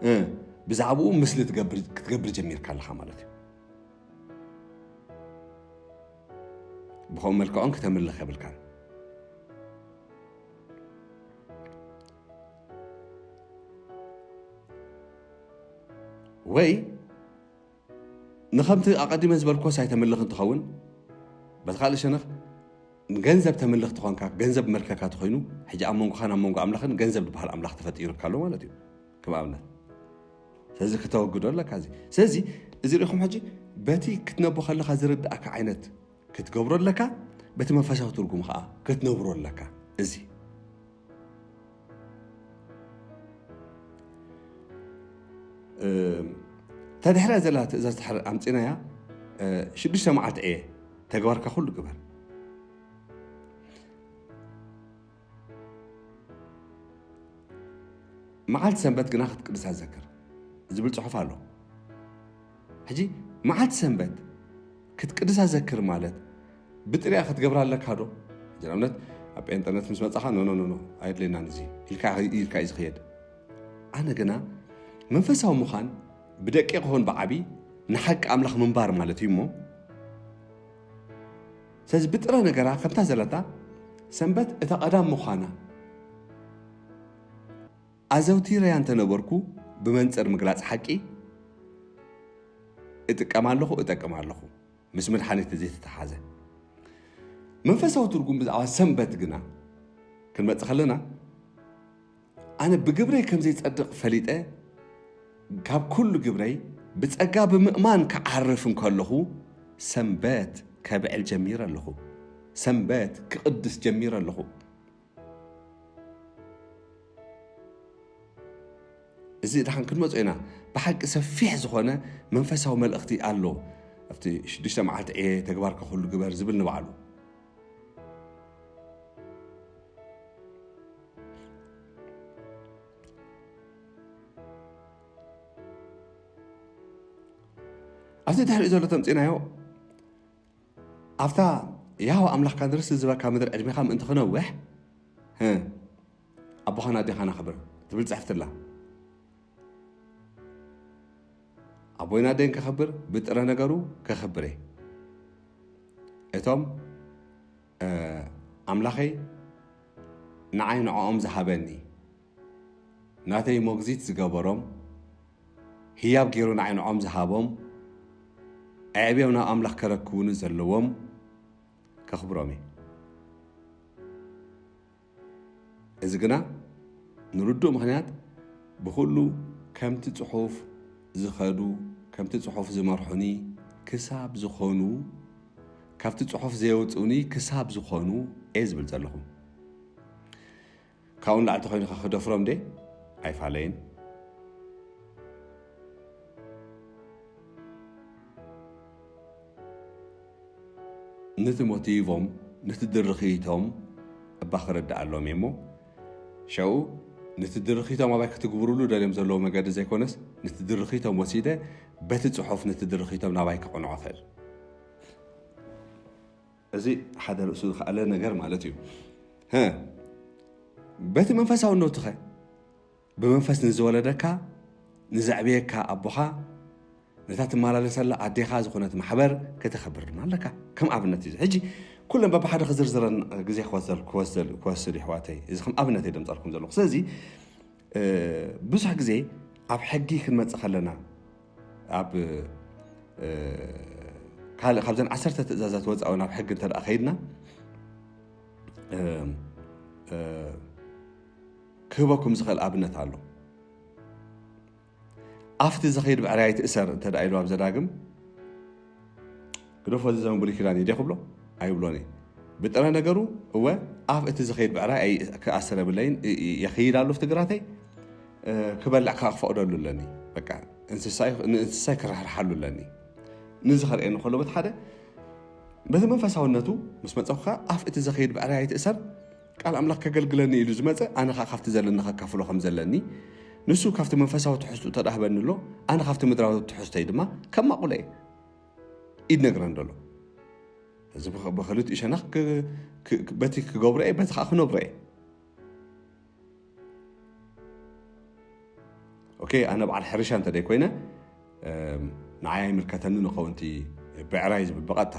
እ፣ ብዛዕባኡ ምስሊ ትገብር፣ ክትገብር ጀሚርካ ኣለኻ ማለት እዩ። ብኸምኡ መልክዖን ክተምልኽ የብልካን። ወይ ንኸምቲ ኣቐዲመ ዝበልኮስ ኣይተምልኽ እንትኸውን፣ በቲ ካልእ ሸነኽ ንገንዘብ ተምልኽ ትኾንካ፣ ገንዘብ መልከካ ተኾይኑ፣ ሕጂ ኣብ መንጎኻን ኣብ መንጎ ኣምላኽን ገንዘብ ዝበሃል ኣምላኽ ተፈጢሩካ ኣሎ ማለት እዩ። ከም ኣብነት። ስለዚ ክተወግዶ ኣለካ እዚ። ስለዚ እዚ ርኢኹም ሕጂ በቲ ክትነቦ ከለኻ ዝርድኣካ ዓይነት ክትገብሮ ኣለካ፣ በቲ መንፈሳዊ ትርጉም ኸዓ ክትነብሮ ኣለካ። እዚ፣ እ፣ ተድሕሪያ ዘላ ትእዛዝ ድሕሪ ኣምጺናያ፣ እ፣ ሽዱሽተ መዓልቲ ዕየ፣ ተግባርካ ኩሉ ግበር። መዓልቲ ሰንበት ግና ክትቅድሳ ዘክር ዝብል ጽሑፍ ኣሎ። ሕጂ መዓልቲ ሰንበት ክትቅድሳ ዘክር ማለት ብጥሪኣ ክትገብራ ኣለካ ዶ? ሕጂ ንኣብነት ኣብ ጴንጠነት ምስ መጻኻ፣ "ኖ፣ ኖ፣ ኖ፣ ኖ፣ ኣየድልየናን እዚ" ኢልካ፣ ኢልካ እዩ ዝኽየድ። ኣነ ግና መንፈሳዊ ምዃን ብደቂቕ ይኹን ብዓቢ ንሓቂ ኣምላኽ ምንባር ማለት እዩ እሞ፣ ስለዚ ብጥረ ነገራ ከምታ ዘለታ ሰንበት እታ ቀዳም ምዃና ኣዘውቲረያ እንተነበርኩ፣ ብመንጽር ምግላጽ ሓቂ እጥቀም ኣለኹ፣ እጠቅም ኣለኹ። ምስ መድሓኒት ዘይተተሓዘ መንፈሳዊ ትርጉም ብዛዕባ ሰንበት ግና ክንመጽእ ከለና፣ ኣነ ብግብረይ ከም ዘይጸድቕ ፈሊጠ፣ ካብ ኩሉ ግብረይ ብጸጋ ብምእማን ክዓርፍ እንከለኹ፣ ሰንበት ከብዕል ጀሚረ ኣለኹ። ሰንበት ክቕድስ ጀሚረ ኣለኹ። እዚ ድሓን ክንመጾ ኢና። ብሓቂ ሰፊሕ ዝኾነ መንፈሳዊ መልእኽቲ ኣሎ። ኣብቲ ሽዱሽተ መዓልቲ ዕየ ተግባርካ ኩሉ ግበር ዝብል ንባዕሉ። ኣብቲ ድሕሪኡ ዘሎ ተምጺናዮ፣ ኣብታ ያህዋ ኣምላኽካ ንርሲ ዝበካ ምድሪ ዕድሜኻ ምእንቲ ክነውሕ፣ ህ፣ ኣቦኻን ኣዴኻን ኣኽብር ትብል ጽሕፍትላ። ኣቦይን ኣደይን ከኽብር፣ ብጥረ ነገሩ ከኽብር እየ። እቶም፣ እ፣ ኣምላኸይ ንዓይ ንዕኦም ዝሃበኒ፣ ናተይ ሞግዚት ዝገበሮም፣ ህያብ ገይሩ ንዓይ ንዕኦም ዝሃቦም፣ ኣዕብዮም ናብ ኣምላኽ ከረክቡኒ ዘለዎም ከኽብሮም እየ። እዚ ግና ንርዱእ ምኽንያት ብኹሉ ከምቲ ጽሑፍ ዝኸዱ፣ ከምቲ ጽሑፍ ዝመርሑኒ ክሳብ ዝኾኑ፣ ካብቲ ጽሑፍ ዘየውጽኡኒ ክሳብ ዝኾኑ እየ ዝብል ዘለኹ። ካብኡ ንላዕሊ ተኾይኑ ከ ክደፍሮም ደ? ኣይፋለይን። ነቲ ሞቲቮም፣ ነቲ ድርኺቶም እባ ክርድኣሎም እየ እሞ፣ ሸኡ ነቲ ድርኺቶም ኣባይ ክትግብሩሉ ደልዮም ዘለዉ መገዲ ዘይኮነስ፣ ነቲ ድርኺቶም ወሲደ በቲ ጽሑፍ ነቲ ድርኺቶም ናባይ ከቕንዖ እኽእል። እዚ ሓደ ርእሱ ዝኸኣለ ነገር ማለት እዩ። ሀ፣ በቲ መንፈሳውነቱኸ? ብመንፈስ ንዝወለደካ፣ ንዘዕብየካ ኣቦኻ፣ ነታ ትመላለሰላ ኣዴኻ ዝኾነት ማሕበር ከተኽብር ድማ ኣለካ። ከም ኣብነት እዩ። ሕጂ ኩለን በብሓደ ክዝርዝረን ግዜ ክወስደል-፣ ክወስደል-፣ ክወስድ ይሕዋተይ። እዚ ከም ኣብነት እየ ደምጻልኩም ዘለኹ። ስለዚ፣ እ፣ ብዙሕ ግዜ ኣብ ሕጊ ክንመጽእ ከለና፣ ኣብ፣ እ፣ ካልእ ካብዘን ዓሰርተ ትእዛዛት ወጻኢ ናብ ሕጊ እንተ ደኣ ከይድና፣ እ፣ እ፣ ክህበኩም ዝኽእል ኣብነት ኣሎ። ኣፍቲ ዝኸይድ ብዕራይ ኣይትእሰር እንተ ደኣ ኢሉ ኣብ ዘዳግም፣ ግደፎ፣ እዚ ዘመን ብሉይ ኪዳን እዩ ድየ ክብሎ? ኣይብሎን እየ። ብጥረ ነገሩ፣ እወ፣ ኣፍ እቲ ዝኸይድ ብዕራይ ኣይ-፣ ክኣስር የብለይን፣ እ-፣ እ-፣ የኽይድ ኣሎ ኣብቲ ግራተይ፣ እ፣ ክበልዕ ከኣ ክፈቕደሉ ኣለኒ። በቃ፣ እንስሳይ፣ ንእንስሳይ ክርሕርሓሉ ኣለኒ። ንዚ ከርእየኒ ከሎ፣ በቲ ሓደ፣ በቲ መንፈሳውነቱ ምስ መጸኹ ከኣ፣ ኣፍ እቲ ዝኸይድ ብዕራይ ኣይትእሰር፣ ቃል ኣምላኽ ከገልግለኒ ኢሉ ዝመጸ፣ ኣነ ኸኣ ካብቲ ዘለኒ ከካፍሎ ከም ዘለኒ፣ ንሱ ካብቲ መንፈሳዊ ትሕዝቱ ተዳህበኒ ኣሎ፣ ኣነ ካብቲ ምድራዊ ትሕዝቶይ ድማ ከማቑለ እየ። ኢድ ነግረን ደሎ። እዚ ብኸ-፣ ብኽልቲኡ ሸነኽ ክ-፣ ክ-፣ ክ-፣ በቲ ክገብሮ እየ፣ በቲ ከዓ ክነብሮ እየ። ኦኬ፣ ኣነ በዓል ሕርሻ እንተ ደይ ኮይነ፣ እም፣ ንዓይ ኣይምልከተኒ ንኸውን እቲ ብዕራይ ዝብል ብቐጥታ።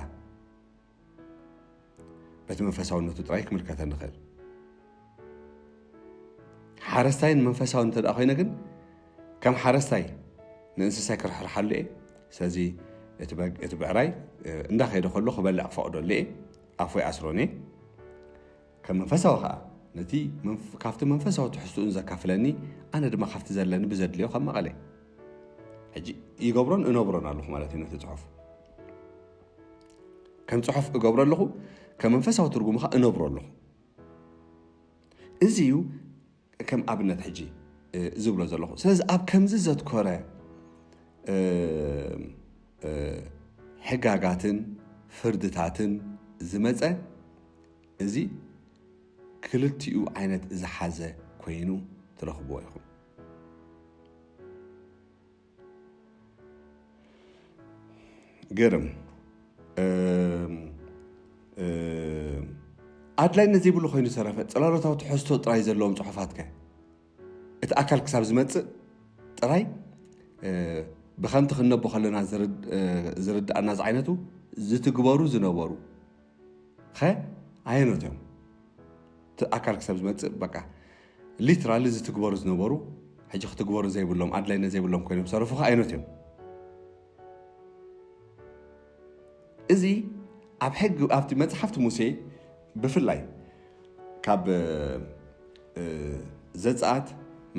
በቲ መንፈሳውነቱ ጥራይ ክምልከተኒ ይኽእል። ሓረስታይን መንፈሳዊ እንተ ደኣ ኮይነ ግን፣ ከም ሓረስታይ ንእንስሳይ ክርሕርሓሉ እየ። ስለዚ እቲ በግ-፣ እቲ ብዕራይ፣ እ፣ እንዳኸደ ከሎ ክበልዕ ክፈቕደሉ እየ። ኣፉ ይኣስሮን እየ። ከም መንፈሳዊ ኸኣ ነቲ መንፍ-፣ ካብቲ መንፈሳዊ ትሕዝትኡ ዘካፍለኒ፣ ኣነ ድማ ካብቲ ዘለኒ ብዘድልዮ ከማቐለ። ሕጂ ይገብሮን እነብሮን ኣለኹ ማለት እዩ ነቲ ጽሑፍ። ከም ጽሑፍ እገብሮ ኣለኹ፣ ከም መንፈሳዊ ትርጉሙ ኸኣ እነብሮ ኣለኹ። እዚ እዩ ከም ኣብነት ሕጂ፣ እ፣ ዝብሎ ዘለኹ። ስለዚ ኣብ ከምዚ ዘትኮረ፣ እ፣ እ፣ ሕጋጋትን ፍርድታትን ዝመጸ እዚ ክልቲኡ ዓይነት ዝሓዘ ኮይኑ ትረኽብዎ ኢኹም። ግርም። እም፣ እም፣ ኣድላይነት ዘይብሉ ኮይኑ ዝተረፈ ጽላሎታዊ ትሕዝቶ ጥራይ ዘለዎም ጽሑፋት ከ? እቲ ኣካል ክሳብ ዝመጽእ ጥራይ፣ እ፣ ብኸምቲ ክነቦ ከለና ዝርድ-፣ እ፣ ዝርድኣና ዝዓይነቱ ዝትግበሩ ዝነበሩ ኸ ኣየኖት እዮም? እቲ ኣካል ክሳብ ዝመጽእ በቃ ሊትራሊ ዝትግበሩ ዝነበሩ ሕጂ ክትግበሩ ዘይብሎም፣ ኣድላይነት ዘይብሎም ኮይኖም ዝተረፉ ኸ ኣየኖት እዮም? እዚ ኣብ ሕጊ፣ ኣብቲ መጽሓፍቲ ሙሴ ብፍላይ ካብ፣ እ፣ ዘጸኣት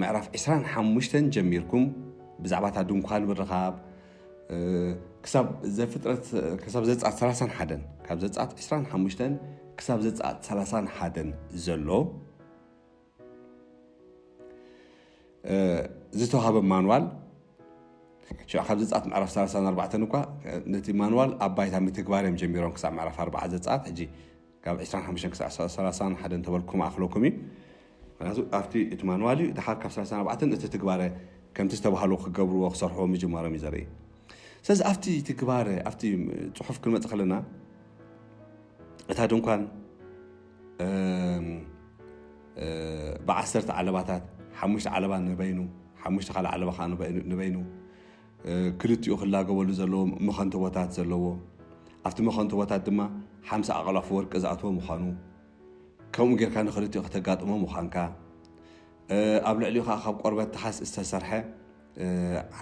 ምዕራፍ ዕስራን ሓሙሽተን ጀሚርኩም ብዛዕባ እታ ድንኳን ምርኻብ፣ እ፣ ክሳብ ዘፍጥረት፣ ክሳብ ዘጸኣት ሰላሳን ሓደን፣ ካብ ዘጸኣት ዕስራን ሓሙሽተን ክሳብ ዘጸኣት ሰላሳን ሓደን ዘሎ፣ እ፣ ዝተዋሃበ ማንዋል፣ ሽዑ ካብ ዘጸኣት ምዕራፍ ሰላሳን ኣርባዕተን እኳ፣ እ፣ ነቲ ማንዋል ኣብ ባይታ ምትግባር እዮም ጀሚሮም ክሳብ ምዕራፍ ኣርባዓ ዘጸኣት። ሕጂ ካብ ዕስራን ሓሙሽተን ክሳብ ሰላሳን ሓደን ተበልኩ ክኣኽለኩም እዩ። ምክንያቱ ኣብቲ እቲ ማንዋል እዩ፣ ድሓር ካብ ሰላሳን ኣርባዕተን እቲ ትግባረ ከምቲ ዝተባህሉ ክገብርዎ፣ ክሰርሕዎ ምጅማሮም እዩ ዘርኢ። ስለዚ ኣብቲ ትግባረ፣ ኣብቲ ጽሑፍ ክንመጽእ ከለና፣ እታ ድንኳን፣ እም፣ እ፣ ብዓሰርተ ዓለባታት፣ ሓሙሽተ ዓለባ ንበይኑ፣ ሓሙሽተ ካልእ ዓለባ ከኣ ንበይኑ፣ ንበይኑ፣ እ፣ ክልቲኡ ክላገበሉ ዘለዎ መኸንተቦታት ዘለዎ፣ ኣብቲ መኸንተቦታት ድማ ሓምሳ ኣቕላፍ ወርቂ ዝኣትዎ ምዃኑ፣ ከምኡ ጌርካ ንኽልቲኡ ከተጋጥሞ ምዃንካ፣ እ፣ ኣብ ልዕሊኡ ኸዓ ካብ ቆርበት ተሓስ ዝተሰርሐ፣ እ፣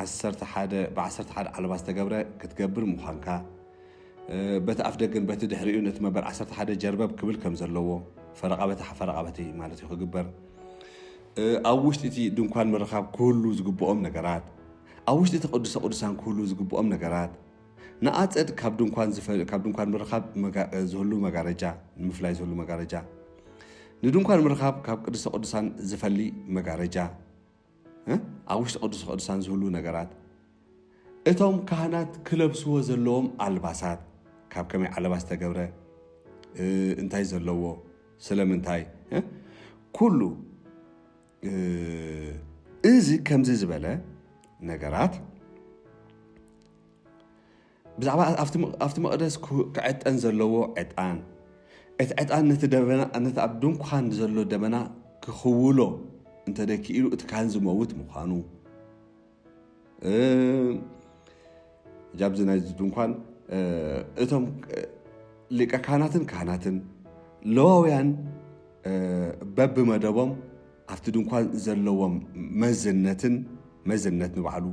ዓሰርተ ሓደ፣ ብዓሰርተ ሓደ ዓለባ ዝተገብረ ክትገብር ምዃንካ፣ እ፣ በቲ ኣፍ ደገን በቲ ድሕሪኡን እቲ መበል ዓሰርተ ሓደ ጀርበብ ክብል ከም ዘለዎ፣ ፈረቓ በቲ ፈረቓ በቲ ማለት እዩ ክግበር። እ፣ ኣብ ውሽጢ እቲ ድንኳን ምርኻብ ክህሉ ዝግብኦም ነገራት፣ ኣብ ውሽጢ እቲ ቅዱሰ ቅዱሳን ክህሉ ዝግብኦም ነገራት፣ ንኣጸድ ካብ ድንኳን ዝፈ-፣ ካብ ድንኳን ምርኻብ መጋ-፣ ዝህሉ መጋረጃ፣ ንምፍላይ ዝህሉ መጋረጃ፣ ንድንኳን ምርኻብ ካብ ቅድስተ ቅዱሳን ዝፈሊ መጋረጃ፣ እ? ኣብ ውሽጢ ቅዱስ ቅዱሳን ዝህሉ ነገራት፣ እቶም ካህናት ክለብስዎ ዘለዎም ኣልባሳት፣ ካብ ከመይ ዓለባ ዝተገብረ፣ እ፣ እንታይ ዘለዎ፣ ስለምንታይ፣ እ? ኩሉ፣ እ፣ እዚ ከምዚ ዝበለ ነገራት ብዛዕባ ኣብቲ መ-፣ ኣብቲ መቕደስ ክሁ-፣ ክዕጠን ዘለዎ ዕጣን፣ እቲ ዕጣን ነቲ ደበና፣ ነቲ ኣብ ድንኳን ዘሎ ደበና ክኽውሎ እንተ ደኪኢሉ እቲ ካህን ዝመውት ምዃኑ፣ እ፣ ኣብዚ ናይዚ ድንኳን፣ እ፣ እቶም፣ እ፣ ሊቀ ካህናትን ካህናትን ለዋውያን፣ እ፣ በብመደቦም ኣብቲ ድንኳን ዘለዎም መዝነትን መዝነት ንባዕሉ፣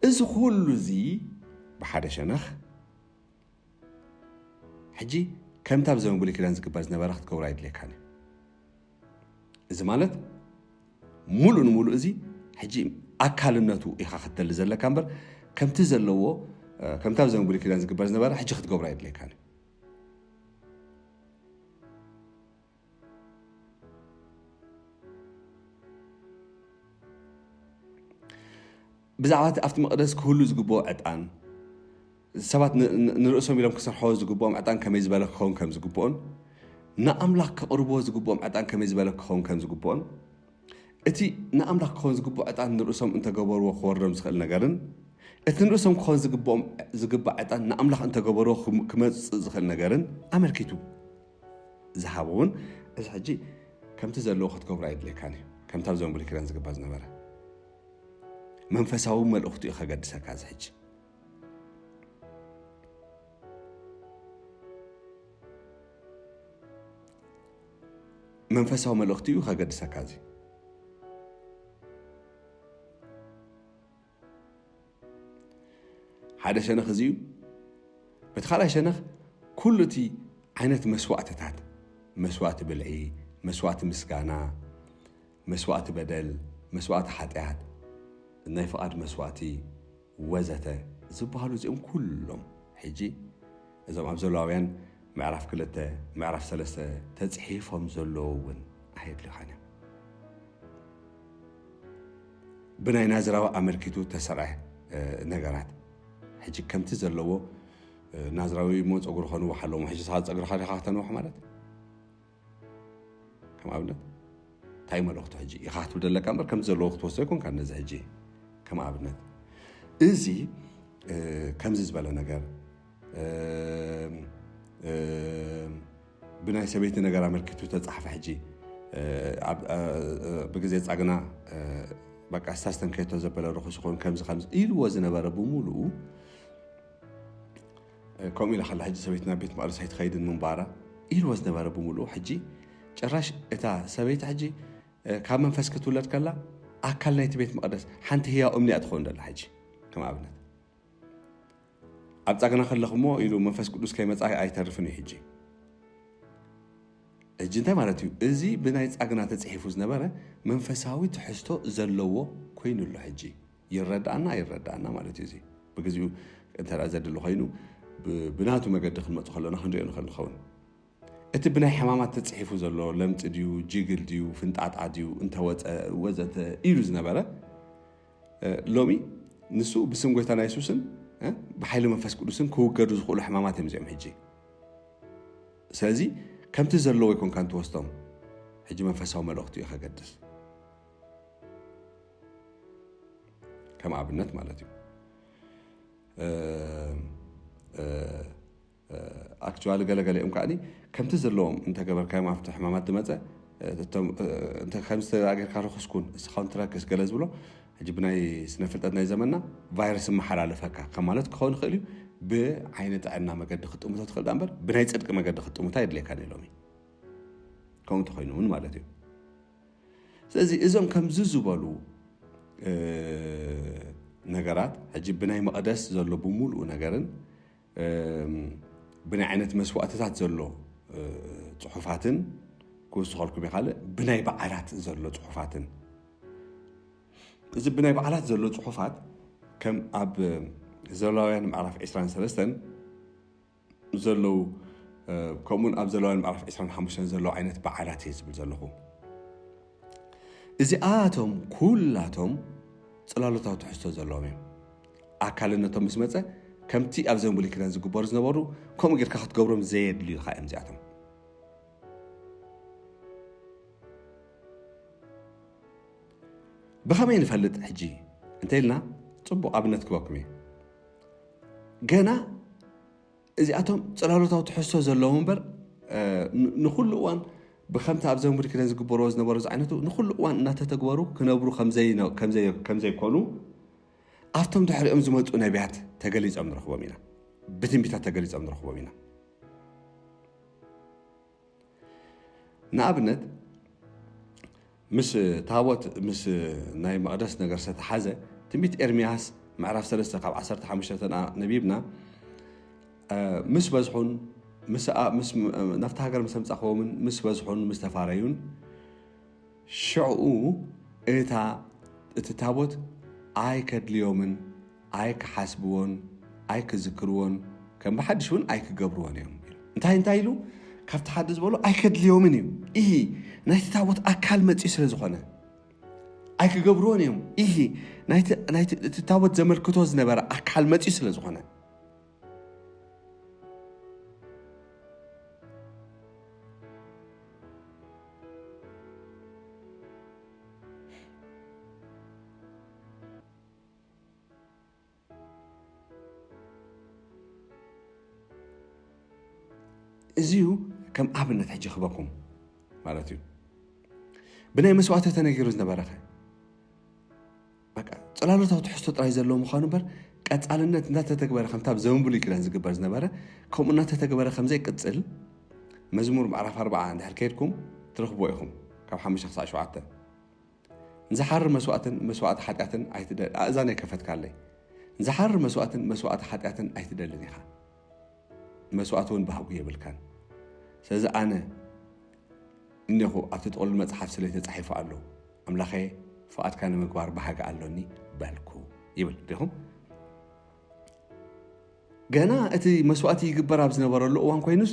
እዚ ኩሉ እዚ ብሓደ ሸነኽ ሕጂ ከምቲ ኣብ ዘመን ብሉይ ኪዳን ዝግበር ዝነበረ ክትገብሮ ኣይድልየካን እዩ። እዚ ማለት ሙሉእ ንሙሉእ እዚ ሕጂ ኣካልነቱ ኢኻ ክትደሊ ዘለካ እምበር፣ ከምቲ ዘለዎ፣ እ፣ ከምቲ ኣብ ዘመን ብሉይ ኪዳን ዝግበር ዝነበረ ሕጂ ክትገብሮ ኣይድልየካን እዩ። ብዛዕባ እቲ ኣብቲ መቕደስ ክህሉ ዝግብኦ ዕጣን፣ ሰባት ን-፣ ን-፣ ንርእሶም ኢሎም ክሰርሕዎ ዝግብኦም ዕጣን ከመይ ዝበለ ክኸውን ከም ዝግብኦን፣ ንኣምላኽ ከቕርብዎ ዝግብኦም ዕጣን ከመይ ዝበለ ክኸውን ከም ዝግብኦን፣ እቲ ንኣምላኽ ክኸውን ዝግብኦ ዕጣን ንርእሶም እንተገበርዎ ክወርዶም ዝኽእል ነገርን፣ እቲ ንርእሶም ክኸውን ዝግብኦም፣ ዝግባእ ዕጣን ንኣምላኽ እንተገበርዎ ክም-፣ ክመጽእ ዝኽእል ነገርን ኣመልኪቱ ዝሃቦ እውን፣ እዚ ሕጂ ከምቲ ዘለዎ ክትገብሮ ኣይድልየካን እዩ። ከምቲ ኣብ ዘመን ብሉይ ኪዳን ዝግበር ዝነበረ መንፈሳዊ መልእኽቱ እዩ ከገድሰካ። እዚ ሕጂ መንፈሳዊ መልእኽቲ እዩ ከገድሰካ። እዚ ሓደ ሸነኽ እዚ እዩ። በቲ ካልኣይ ሸነኽ ኩሉ እቲ ዓይነት መስዋእትታት፣ መስዋእቲ ብልዒ፣ መስዋእቲ ምስጋና፣ መስዋእቲ በደል፣ መስዋእቲ ሓጢኣት፣ ናይ ፍቓድ መስዋእቲ ወዘተ ዝበሃሉ እዚኦም ኩሎም ሕጂ እዞም ኣብ ዘለዋውያን ምዕራፍ ክልተ፣ ምዕራፍ ሰለስተ ተጽሒፎም ዘለዉ እውን ኣየድልዩኻን እዮም። ብናይ ናዝራዊ ኣመልኪቱ ተሰርዐ፣ እ፣ ነገራት ሕጂ ከምቲ ዘለዎ፣ እ፣ ናዝራዊ እሞ ጸጉሩ ከንውሕ ኣለዎ። ሕጂ ንስኻ ጸጉርኻ ዲኻ ከተንውሕ ማለት? ከም ኣብነት እንታይ መልእኽቱ ሕጂ ኢኻ ክትብል ዘለካ እምበር ከምቲ ዘለዎ ክትወስዶ ኣይኮንካን። ነዚ ሕጂ ከም ኣብነት እዚ፣ እ፣ ከምዚ ዝበለ ነገር፣ እ፣ እ፣ ብናይ ሰበይቲ ነገር ኣመልኪቱ ተጻሕፈ። ሕጂ፣ እ፣ ኣብ፣ እ፣ እ፣ ብግዜ ጻግና፣ እ፣ በቃ ስታስተንከየቶ ዘበለ ርኹስ ይኸውን ከምዚ ከምዚ ኢልዎ ዝነበረ ብምሉኡ፣ እ፣ ከምኡ ኢላ ከላ ሕጂ ሰበይቲ ናብ ቤት መቕደስ ኣይትኸይድን ምንባራ ኢልዎ ዝነበረ ብምሉኡ፣ ሕጂ ጭራሽ እታ ሰበይቲ ሕጂ፣ እ፣ ካብ መንፈስ ክትውለድ ከላ ኣካል ናይቲ ቤት መቕደስ ሓንቲ ህያው እምኒ እያ ትኸውን ዘላ። ሕጂ ከም ኣብነት ኣብ ጻግና ከለኹ እሞ ኢሉ መንፈስ ቅዱስ ከይመጻ ኣይተርፍን እዩ። ሕጂ፣ ሕጂ እንታይ ማለት እዩ? እዚ ብናይ ጻግና ተጽሒፉ ዝነበረ መንፈሳዊ ትሕዝቶ ዘለዎ ኮይኑ ኣሎ። ሕጂ ይረዳእና ኣይረዳእና ማለት እዩ። እዚ ብግዚኡ እንተ ደኣ ዘድሊ ኮይኑ ብ-፣ ብናቱ መገዲ ክንመጽእ ከለና ክንሪኦ ንኽእል ንኸውን። እቲ ብናይ ሕማማት ተጽሒፉ ዘሎ ለምጺ ድዩ፣ ጅግል ድዩ፣ ፍንጣጣ ድዩ፣ እንተወጸ ወዘተ ኢሉ ዝነበረ፣ እ፣ ሎሚ ንሱ ብስም ጎይታና የሱስን፣ እ፣ ብሓይሊ መንፈስ ቅዱስን ክውገዱ ዝኽእሉ ሕማማት እዮም እዚኦም ሕጂ። ስለዚ ከምቲ ዘለዎ ኣይኮንካን ትወስዶም። ሕጂ መንፈሳዊ መልእኽቱ እዩ ከገድስ። ከም ኣብነት ማለት እዩ። እ፣ እ፣ እ፣ ኣክቹዋሊ ገለገለ እዮም ከዓኒ ከምቲ ዘለዎም እንተገበርካዮም ኣብቲ ሕማማት ዝመፀ፣ እ፣ እቶም፣ እ፣ እንተ ከምዚ ተጌርካ ርኹስ ኩን፣ እስኻ እውን ትረክስ ገለ ዝብሎ፣ ሕጂ ብናይ ስነ ፍልጠት ናይ ዘመንና ቫይረስ ይመሓላለፈካ ከም ማለት ክኸውን ይኽእል እዩ። ብዓይኒ ጥዕና መገዲ ክትጥምቶ ትኽእል ዳ እምበር ብናይ ጽድቂ መገዲ ክትጥምቶ ኣየድልየካን እዩ ሎሚ። ከምኡ እንተኾይኑ እውን ማለት እዩ። ስለዚ እዞም ከምዚ ዝበሉ፣ እ፣ ነገራት ሕጂ ብናይ መቕደስ ዘሎ ብምሉኡ ነገርን፣ እም፣ ብናይ ዓይነት መስዋእትታት ዘሎ፣ እ፣ ጽሑፋትን ክውስኸልኩም እየ። ካልእ ብናይ በዓላት ዘሎ ጽሑፋትን፣ እዚ ብናይ በዓላት ዘሎ ጽሑፋት ከም ኣብ ዘለዋውያን ምዕራፍ ዕስራን ሰለስተን ዘለዉ፣ እ፣ ከምኡውን ኣብ ዘለዋውያን ምዕራፍ ዕስራን ሓሙሽተን ዘለዉ ዓይነት በዓላት እየ ዝብል ዘለኹ። እዚኣቶም ኩላቶም ጽላሎታዊ ትሕዝቶ ዘለዎም እዮም። ኣካልነቶም ምስ መጸ ከምቲ ኣብ ዘመን ብሉይ ኪዳን ዝግበሩ ዝነበሩ ከምኡ ጌርካ ክትገብሮም ዘየድልዩኻ እዮም እዚኣቶም። ብኸመይ ንፈልጥ ሕጂ እንተ ኢልና ጽቡቕ ኣብነት ክበኩም እየ። ገና እዚኣቶም ጽላሎታዊ ትሕዝቶ ዘለዎም እምበር፣ እ፣ ን-፣ ንኹሉ እዋን ብኸምቲ ኣብ ዘመን ብሉይ ኪዳን ዝግበርዎ ዝነበሩ ዝዓይነቱ ንኹሉ እዋን እናተተግበሩ ክነብሩ ከም ዘይነ-፣ ከም ዘይ-፣ ከም ዘይኮኑ ኣብቶም ድሕሪኦም ዝመጹ ነቢያት ተገሊጾም ንረኽቦም ኢና። ብትንቢታት ተገሊጾም ንረኽቦም ኢና። ንኣብነት፣ ምስ ታቦት፣ ምስ ናይ መቕደስ ነገር ዝተተሓዘ ትንቢት ኤርምያስ ምዕራፍ ሰለስተ ካብ ዓሰርተ ሓሙሽተ ተና-፣ ነቢብና፣ እ፣ ምስ በዝሑን ምስ ኣ-፣ ምስ፣ ናብታ ሃገር ምስ ኣምጻእክዎምን ምስ በዝሑን ምስ ተፋረዩን፣ ሽዑ እታ፣ እቲ ታቦት ኣይከድልዮምን ኣይክሓስብዎን ኣይክዝክርዎን ከም ብሓድሽ እውን ኣይክገብርዎን እዮም ኢሉ። እንታይ እንታይ ኢሉ? ካብቲ ሓደ ዝበሎ ኣይከድልዮምን እዩ። ኢሂ፣ ናይቲ ታቦት ኣካል መጺኡ ስለ ዝኾነ ኣይክገብርዎን እዮም። ኢሂ፣ ናይቲ፣ ናይቲ፣ እቲ ታቦት ዘመልክቶ ዝነበረ ኣካል መጺኡ ስለ ዝኾነ። እዚዩ ከም ኣብነት ሕጂ ክበኩም ማለት እዩ። ብናይ መስዋእቲ ተነጊሩ ዝነበረኸ በቃ ጽላሎታዊ ትሕዝቶ ጥራይ ዘለዎ ምዃኑ እምበር ቀጻልነት እንዳተተግበረ ከምታ ኣብ ዘመን ብሉይ ኪዳን ዝግበር ዝነበረ ከምኡ እናተተግበረ ከም ዘይቅጽል መዝሙር ምዕራፍ ኣርባዓ እንድሕር ከይድኩም ትረኽብዎ ኢኹም። ካብ ሓሙሽተ ክሳዕ ሸውዓተ። ንዝሓርር መስዋእትን መስዋእቲ ሓጢኣትን ኣይትደ-፣ ኣእዛነይ ከፈትካለይ። ንዝሓርር መስዋእትን መስዋእቲ ሓጢኣትን ኣይትደልን ኢኻ። መስዋእቲ እውን ባህጉ የብልካን። ስለዚ ኣነ እኔኹ ኣብቲ ጥቕሉል መጽሓፍ ስለይ ተጻሒፉ ኣሎ። ኣምላኸ ፍቓድካ ንምግባር ባህጊ ኣሎኒ በልኩ ይብል። ዲኹም? ገና እቲ መስዋእቲ ይግበር ኣብ ዝነበረሉ እዋን ኮይኑስ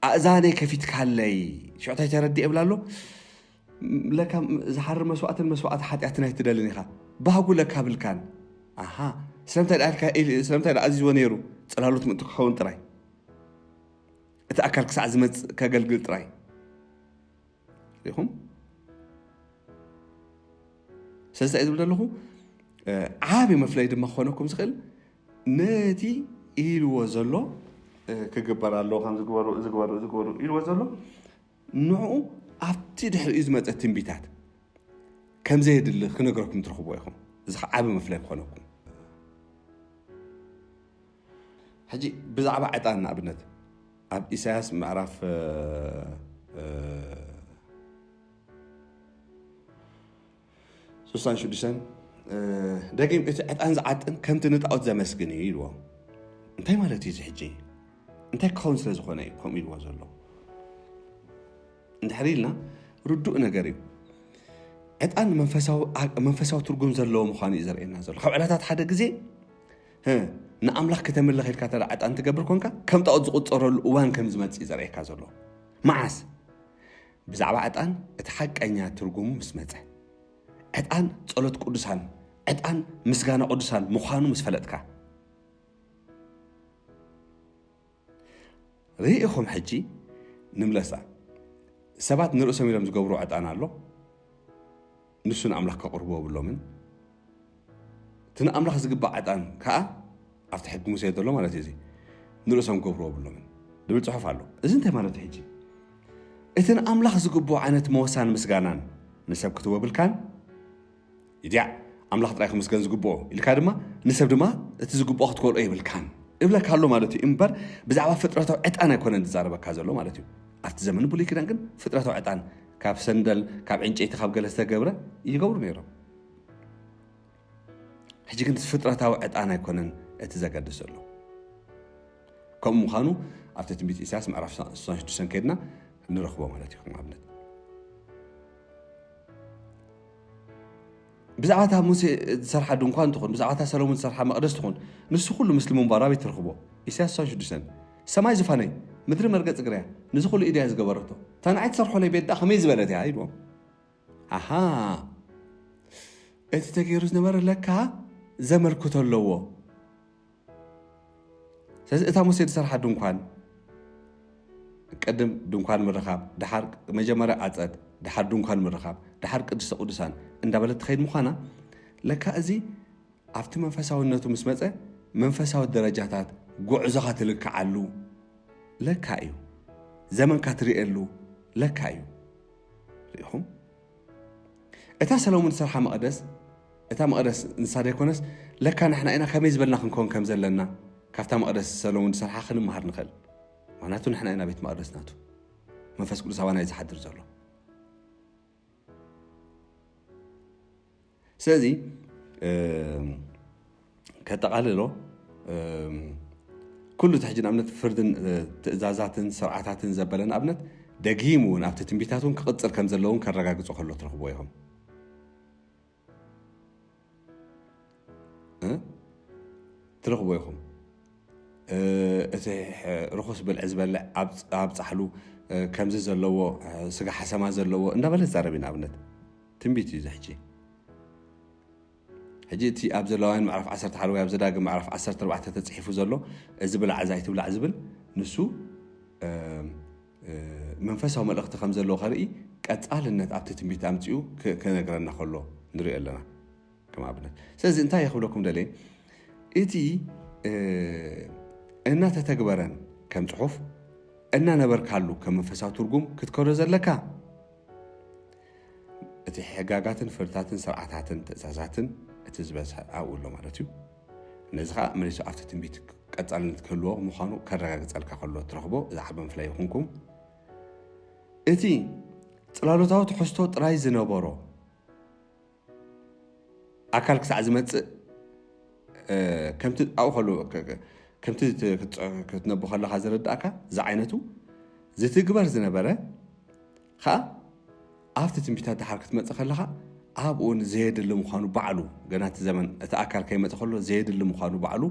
ኣእዛነይ ከፊትካለይ። ሽዑ እንታይ ተረዲእ ይብል ኣሎ? ለካ ዝሓርር መስዋእትን መስዋእቲ ሓጢኣትን ኣይትደልን ኢኻ። ባህጉ ለካ ብልካን። ኣሃ፣ ስለምንታይ ደኣ ኢልካ ኢል-፣ ስለምንታይ ደኣ ኣዚዝዎ ነይሩ? ጽላሎት ምእንቲ ክኸውን ጥራይ። እቲ ኣካል ክሳዕ ዝመጽእ ከገልግል ጥራይ። ሪኢኹም? ስለዚ እንታይ ዝብል ዘለኹ? እ፣ ዓቢ መፍለይ ድማ ክኾነኩም ዝኽእል ነቲ ኢልዎ ዘሎ፣ እ፣ ክግበር ኣለዎ፣ ከም ዝግበሩ፣ ዝግበሩ፣ ዝግበሩ ኢልዎ ዘሎ ንዕኡ ኣብቲ ድሕሪኡ ዝመጸ ትንቢታት ከም ዘየድሊ ክነግረኩም ትረኽብዎ ኢኹም። እዚ ኸዓ ዓቢ መፍለይ ክኾነኩም። ሕጂ ብዛዕባ ዕጣን ንኣብነት ኣብ ኢሳያስ ምዕራፍ፣ እ፣ እ፣ ስሳን ሽዱሽተን፣ እ፣ ደጊም እቲ ዕጣን ዝዓጥን ከምቲ ንጣዖት ዘመስግን እዩ ኢልዎ። እንታይ ማለት እዩ እዚ ሕጂ? እንታይ ክኸውን ስለ ዝኾነ እዩ ከምኡ ኢልዎ ዘሎ? እንድሕር ኢልና ርዱእ ነገር እዩ። ዕጣን መንፈሳዊ፣ ኣ-፣ መንፈሳዊ ትርጉም ዘለዎ ምዃኑ እዩ ዘርእየና ዘሎ። ካብ ዕለታት ሓደ ግዜ፣ ህ፣ ንኣምላኽ ከተምልኽ ኢልካ ተዳ ዕጣን ትገብር ኮንካ፣ ከም ጣዖት ዝቑጸረሉ እዋን ከም ዝመጽእ እዩ ዘርእየካ ዘሎ። መዓስ? ብዛዕባ ዕጣን እቲ ሓቀኛ ትርጉሙ ምስ መጸ። ዕጣን ጸሎት ቅዱሳን፣ ዕጣን ምስጋና ቅዱሳን ምዃኑ ምስ ፈለጥካ። ርኢኹም ሕጂ ንምለሳ። ሰባት ንርእሶም ኢሎም ዝገብሩ ዕጣን ኣሎ። ንሱ ንኣምላኽ ከቕርቦ የብሎምን። እቲ ንኣምላኽ ዝግባእ ዕጣን ከኣ ኣብቲ ሕጊ ሙሴ ዘሎ ማለት እዩ። እዚ ንርእሶም ክገብርዎ የብሎምን ዝብል ጽሑፍ ኣሎ። እዚ እንታይ ማለት እዩ ሕጂ? እቲ ንኣምላኽ ዝግብኦ ዓይነት መወሳን ምስጋናን ንሰብ ክትቦ ብልካን፣ "እድያ፣ ኣምላኽ ጥራይ ክምስገን ዝግብኦ" ኢልካ ድማ ንሰብ ድማ እቲ ዝግብኦ ክትከልኦ የብልካን እብለካ ኣሎ ማለት እዩ። እምበር ብዛዕባ ፍጥረታዊ ዕጣን ኣይኮነን ዝዛረበካ ዘሎ ማለት እዩ። ኣብቲ ዘመን ብሉይ ኪዳን ግን ፍጥረታዊ ዕጣን ካብ ሰንደል፣ ካብ ዕንጨይቲ፣ ካብ ገለ ዝተገብረ ይገብሩ ነይሮም። ሕጂ ግን ፍጥረታዊ ዕጣን ኣይኮነን እቲ ዘገድስ ዘሎ። ከምኡ ምዃኑ ኣብቲ ትንቢት ኢሳያስ ምዕራፍ ስሳን ሽዱሽተን ከይድና ንረኽቦ ማለት እዩ። ከም ኣብነት ብዛዕባ እታ ሙሴ ዝሰርሓ ድንኳን ትኹን፣ ብዛዕባ እታ ሰሎሞን ዝሰርሓ መቕደስ ትኹን፣ ንሱ ኩሉ ምስሊ ምንባሩ ኣበይ ትረኽቦ? ኢሳያስ ስሳን ሽዱሽተን፣ "ሰማይ ዝፋነይ፣ ምድሪ መርገጺ እግረያ፣ ንዚ ኩሉ ኢደያ ዝገበረቶ፣ እታ ንዓይ ትሰርሖለይ ቤት ደኣ ከመይ ዝበለት እያ?" ኢልዎም። ኣሃ፣ እቲ ተገይሩ ዝነበረ ለካ ዘመልክቶ ኣለዎ። ስለዚ እታ ሙሴ ዝሰርሓ ድንኳን፣ ቅድም ድንኳን ምርኻብ፣ ድሓር መጀመርያ ኣጸድ፣ ድሓር ድንኳን ምርኻብ፣ ድሓር ቅድስተ ቅዱሳን እንዳበለት ትኸይድ ምዃና፣ ለካ እዚ ኣብቲ መንፈሳውነቱ ምስ መጸ፣ መንፈሳዊ ደረጃታት ጉዕዞኻ ትልክዓሉ ለካ እዩ። ዘመንካ ትርእየሉ ለካ እዩ። ርኢኹም? እታ ሰሎሞን ዝሰርሓ መቕደስ፣ እታ መቕደስ ንሳ ዘይኮነስ፣ ለካ ንሕና ኢና ከመይ ዝበልና ክንከውን ከም ዘለና፣ ካብታ መቕደስ ሰሎሞን ዝሰርሓ ክንመሃር ንኽእል። ምኽንያቱ ንሕና ኢና ቤት መቕደስ ናቱ። መንፈስ ቅዱስ ኣባና እዩ ዝሓድር ዘሎ። ስለዚ፣ እም፣ ከጠቓልሎ፣ እም፣ ኩሉ እቲ ሕጂ ንኣብነት ፍርድን፣ እ፣ ትእዛዛትን ስርዓታትን ዘበለ ንኣብነት ደጊሙ እውን ኣብቲ ትንቢታት እውን ክቕጽል ከም ዘለዎ እውን ከረጋግጾ ከሎ ትረኽብዎ ኢኹም። እ? ትረኽብዎ ኢኹም። እ፣ እቲ፣ እ፣ ርኹስ ብልዒ ዝበልዕ ኣብ፣ ኣብ ጻሕሉ፣ እ፣ ከምዚ ዘለዎ፣ እ፣ ስጋ ሓሰማ ዘለዎ እንዳበለ ዝዛረብ እዩ ንኣብነት። ትንቢት እዩ እዚ ሕጂ። ሕጂ እቲ ኣብ ዘለዋውያን ምዕራፍ ዓሰርተ ሓደ ወይ ኣብ ዘዳግም ምዕራፍ ዓሰርተ ኣርባዕተ ተጻሒፉ ዘሎ፣ እዚ ብላዕ፣ እዚ ኣይትብላዕ ዝብል፣ ንሱ፣ እ፣ እ፣ መንፈሳዊ መልእኽቲ ከም ዘለዎ ከርኢ ቀጻልነት ኣብቲ ትንቢት ኣምጺኡ ክ-፣ ክነግረና ከሎ ንሪኦ ኣለና። ከም ኣብነት። ስለዚ እንታይ እየ ክብለኩም ደልየ? እቲ፣ እ፣ እናተተግበረን ከም ጽሑፍ እናነበርካሉ ከም መንፈሳዊ ትርጉም ክትከዶ ዘለካ፣ እቲ ሕጋጋትን ፍርድታትን ስርዓታትን ትእዛዛትን እቲ ዝበዝሐ ኣብኡ ኣሎ ማለት እዩ። ነዚ ከዓ መሊሱ ኣብቲ ትንቢት ቀጻልነት ክህልዎ ምዃኑ ከረጋግጸልካ ከሎ ትረኽቦ። እዚ ዓቢ መፍለይ ይኹንኩም። እቲ ጽላሎታዊ ትሕዝቶ ጥራይ ዝነበሮ ኣካል ክሳዕ ዝመጽእ፣ እ፣ ከምቲ ኣብኡ ከሎ፣ ከ-፣ ከ-፣ ከምቲ ት-፣ ክትጽ-፣ ክትነብ ከለኻ ዝረዳእካ ዝዓይነቱ ዝትግበር ዝነበረ ከዓ ኣብቲ ትንቢታት ድሓር ክትመጽእ ከለኻ ኣብኡ እውን ዘየድሊ ምዃኑ ባዕሉ፣ ገና እቲ ዘመን እቲ ኣካል ከይመጽእ ከሎ ዘየድሊ ምዃኑ ባዕሉ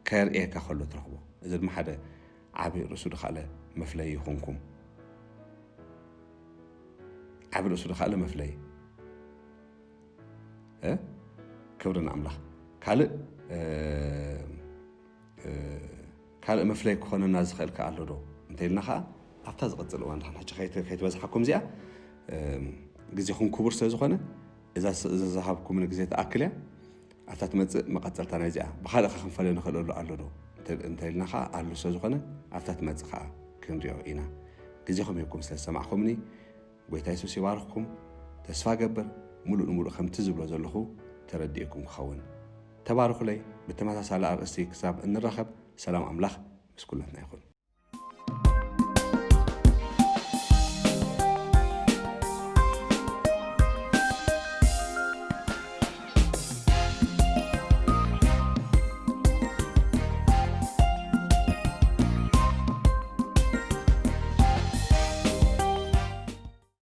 ከርእየካ ከሎ ትረኽቦ። እዚ ድማ ሓደ ዓቢ ርእሱ ድኻለ መፍለይ ይኹንኩም። ዓቢ ርእሱ ድኻለ መፍለይ። እ? ክብሪ ንኣምላኽ። ካልእ፣ እ፣ እ፣ ካልእ መፍለይ ክኾነና ዝኽእል ከ ኣሎ ዶ እንተ ኢልና ኸዓ፣ ኣብታ ዝቐጽል እዋን፣ ድሓን ሕጂ ከይት-፣ ከይትበዝሓኩም እዚኣ፣ እ፣ ግዜኹም ክቡር ስለ ዝኾነ፣ እዛ ስ-፣ እዛ ዝሃብኩምን ግዜ ትኣክል እያ። ኣብታ ትመጽእ መቐጸልታ ናይዚኣ፣ ብኻልእ ከ ክንፈልዮ ንኽእለሉ ኣሎ ዶ እንተ-፣ እንተ ኢልና ኸዓ፣ ኣሎ ስለ ዝኾነ፣ ኣብታ ትመጽእ ኸዓ ክንሪኦ ኢና። ግዜኹም ሂብኩም ስለ ዝሰማዕኩምኒ፣ ጎይታ የሱስ ይባርኽኩም። ተስፋ ገብር፣ ሙሉእ ንሙሉእ ከምቲ ዝብሎ ዘለኹ ተረዲእኩም ክኸውን። ተባርኹለይ። ብተመሳሳሊ ኣርእስቲ ክሳብ እንራኸብ፣ ሰላም ኣምላኽ ምስ ኩላትና ይኹን።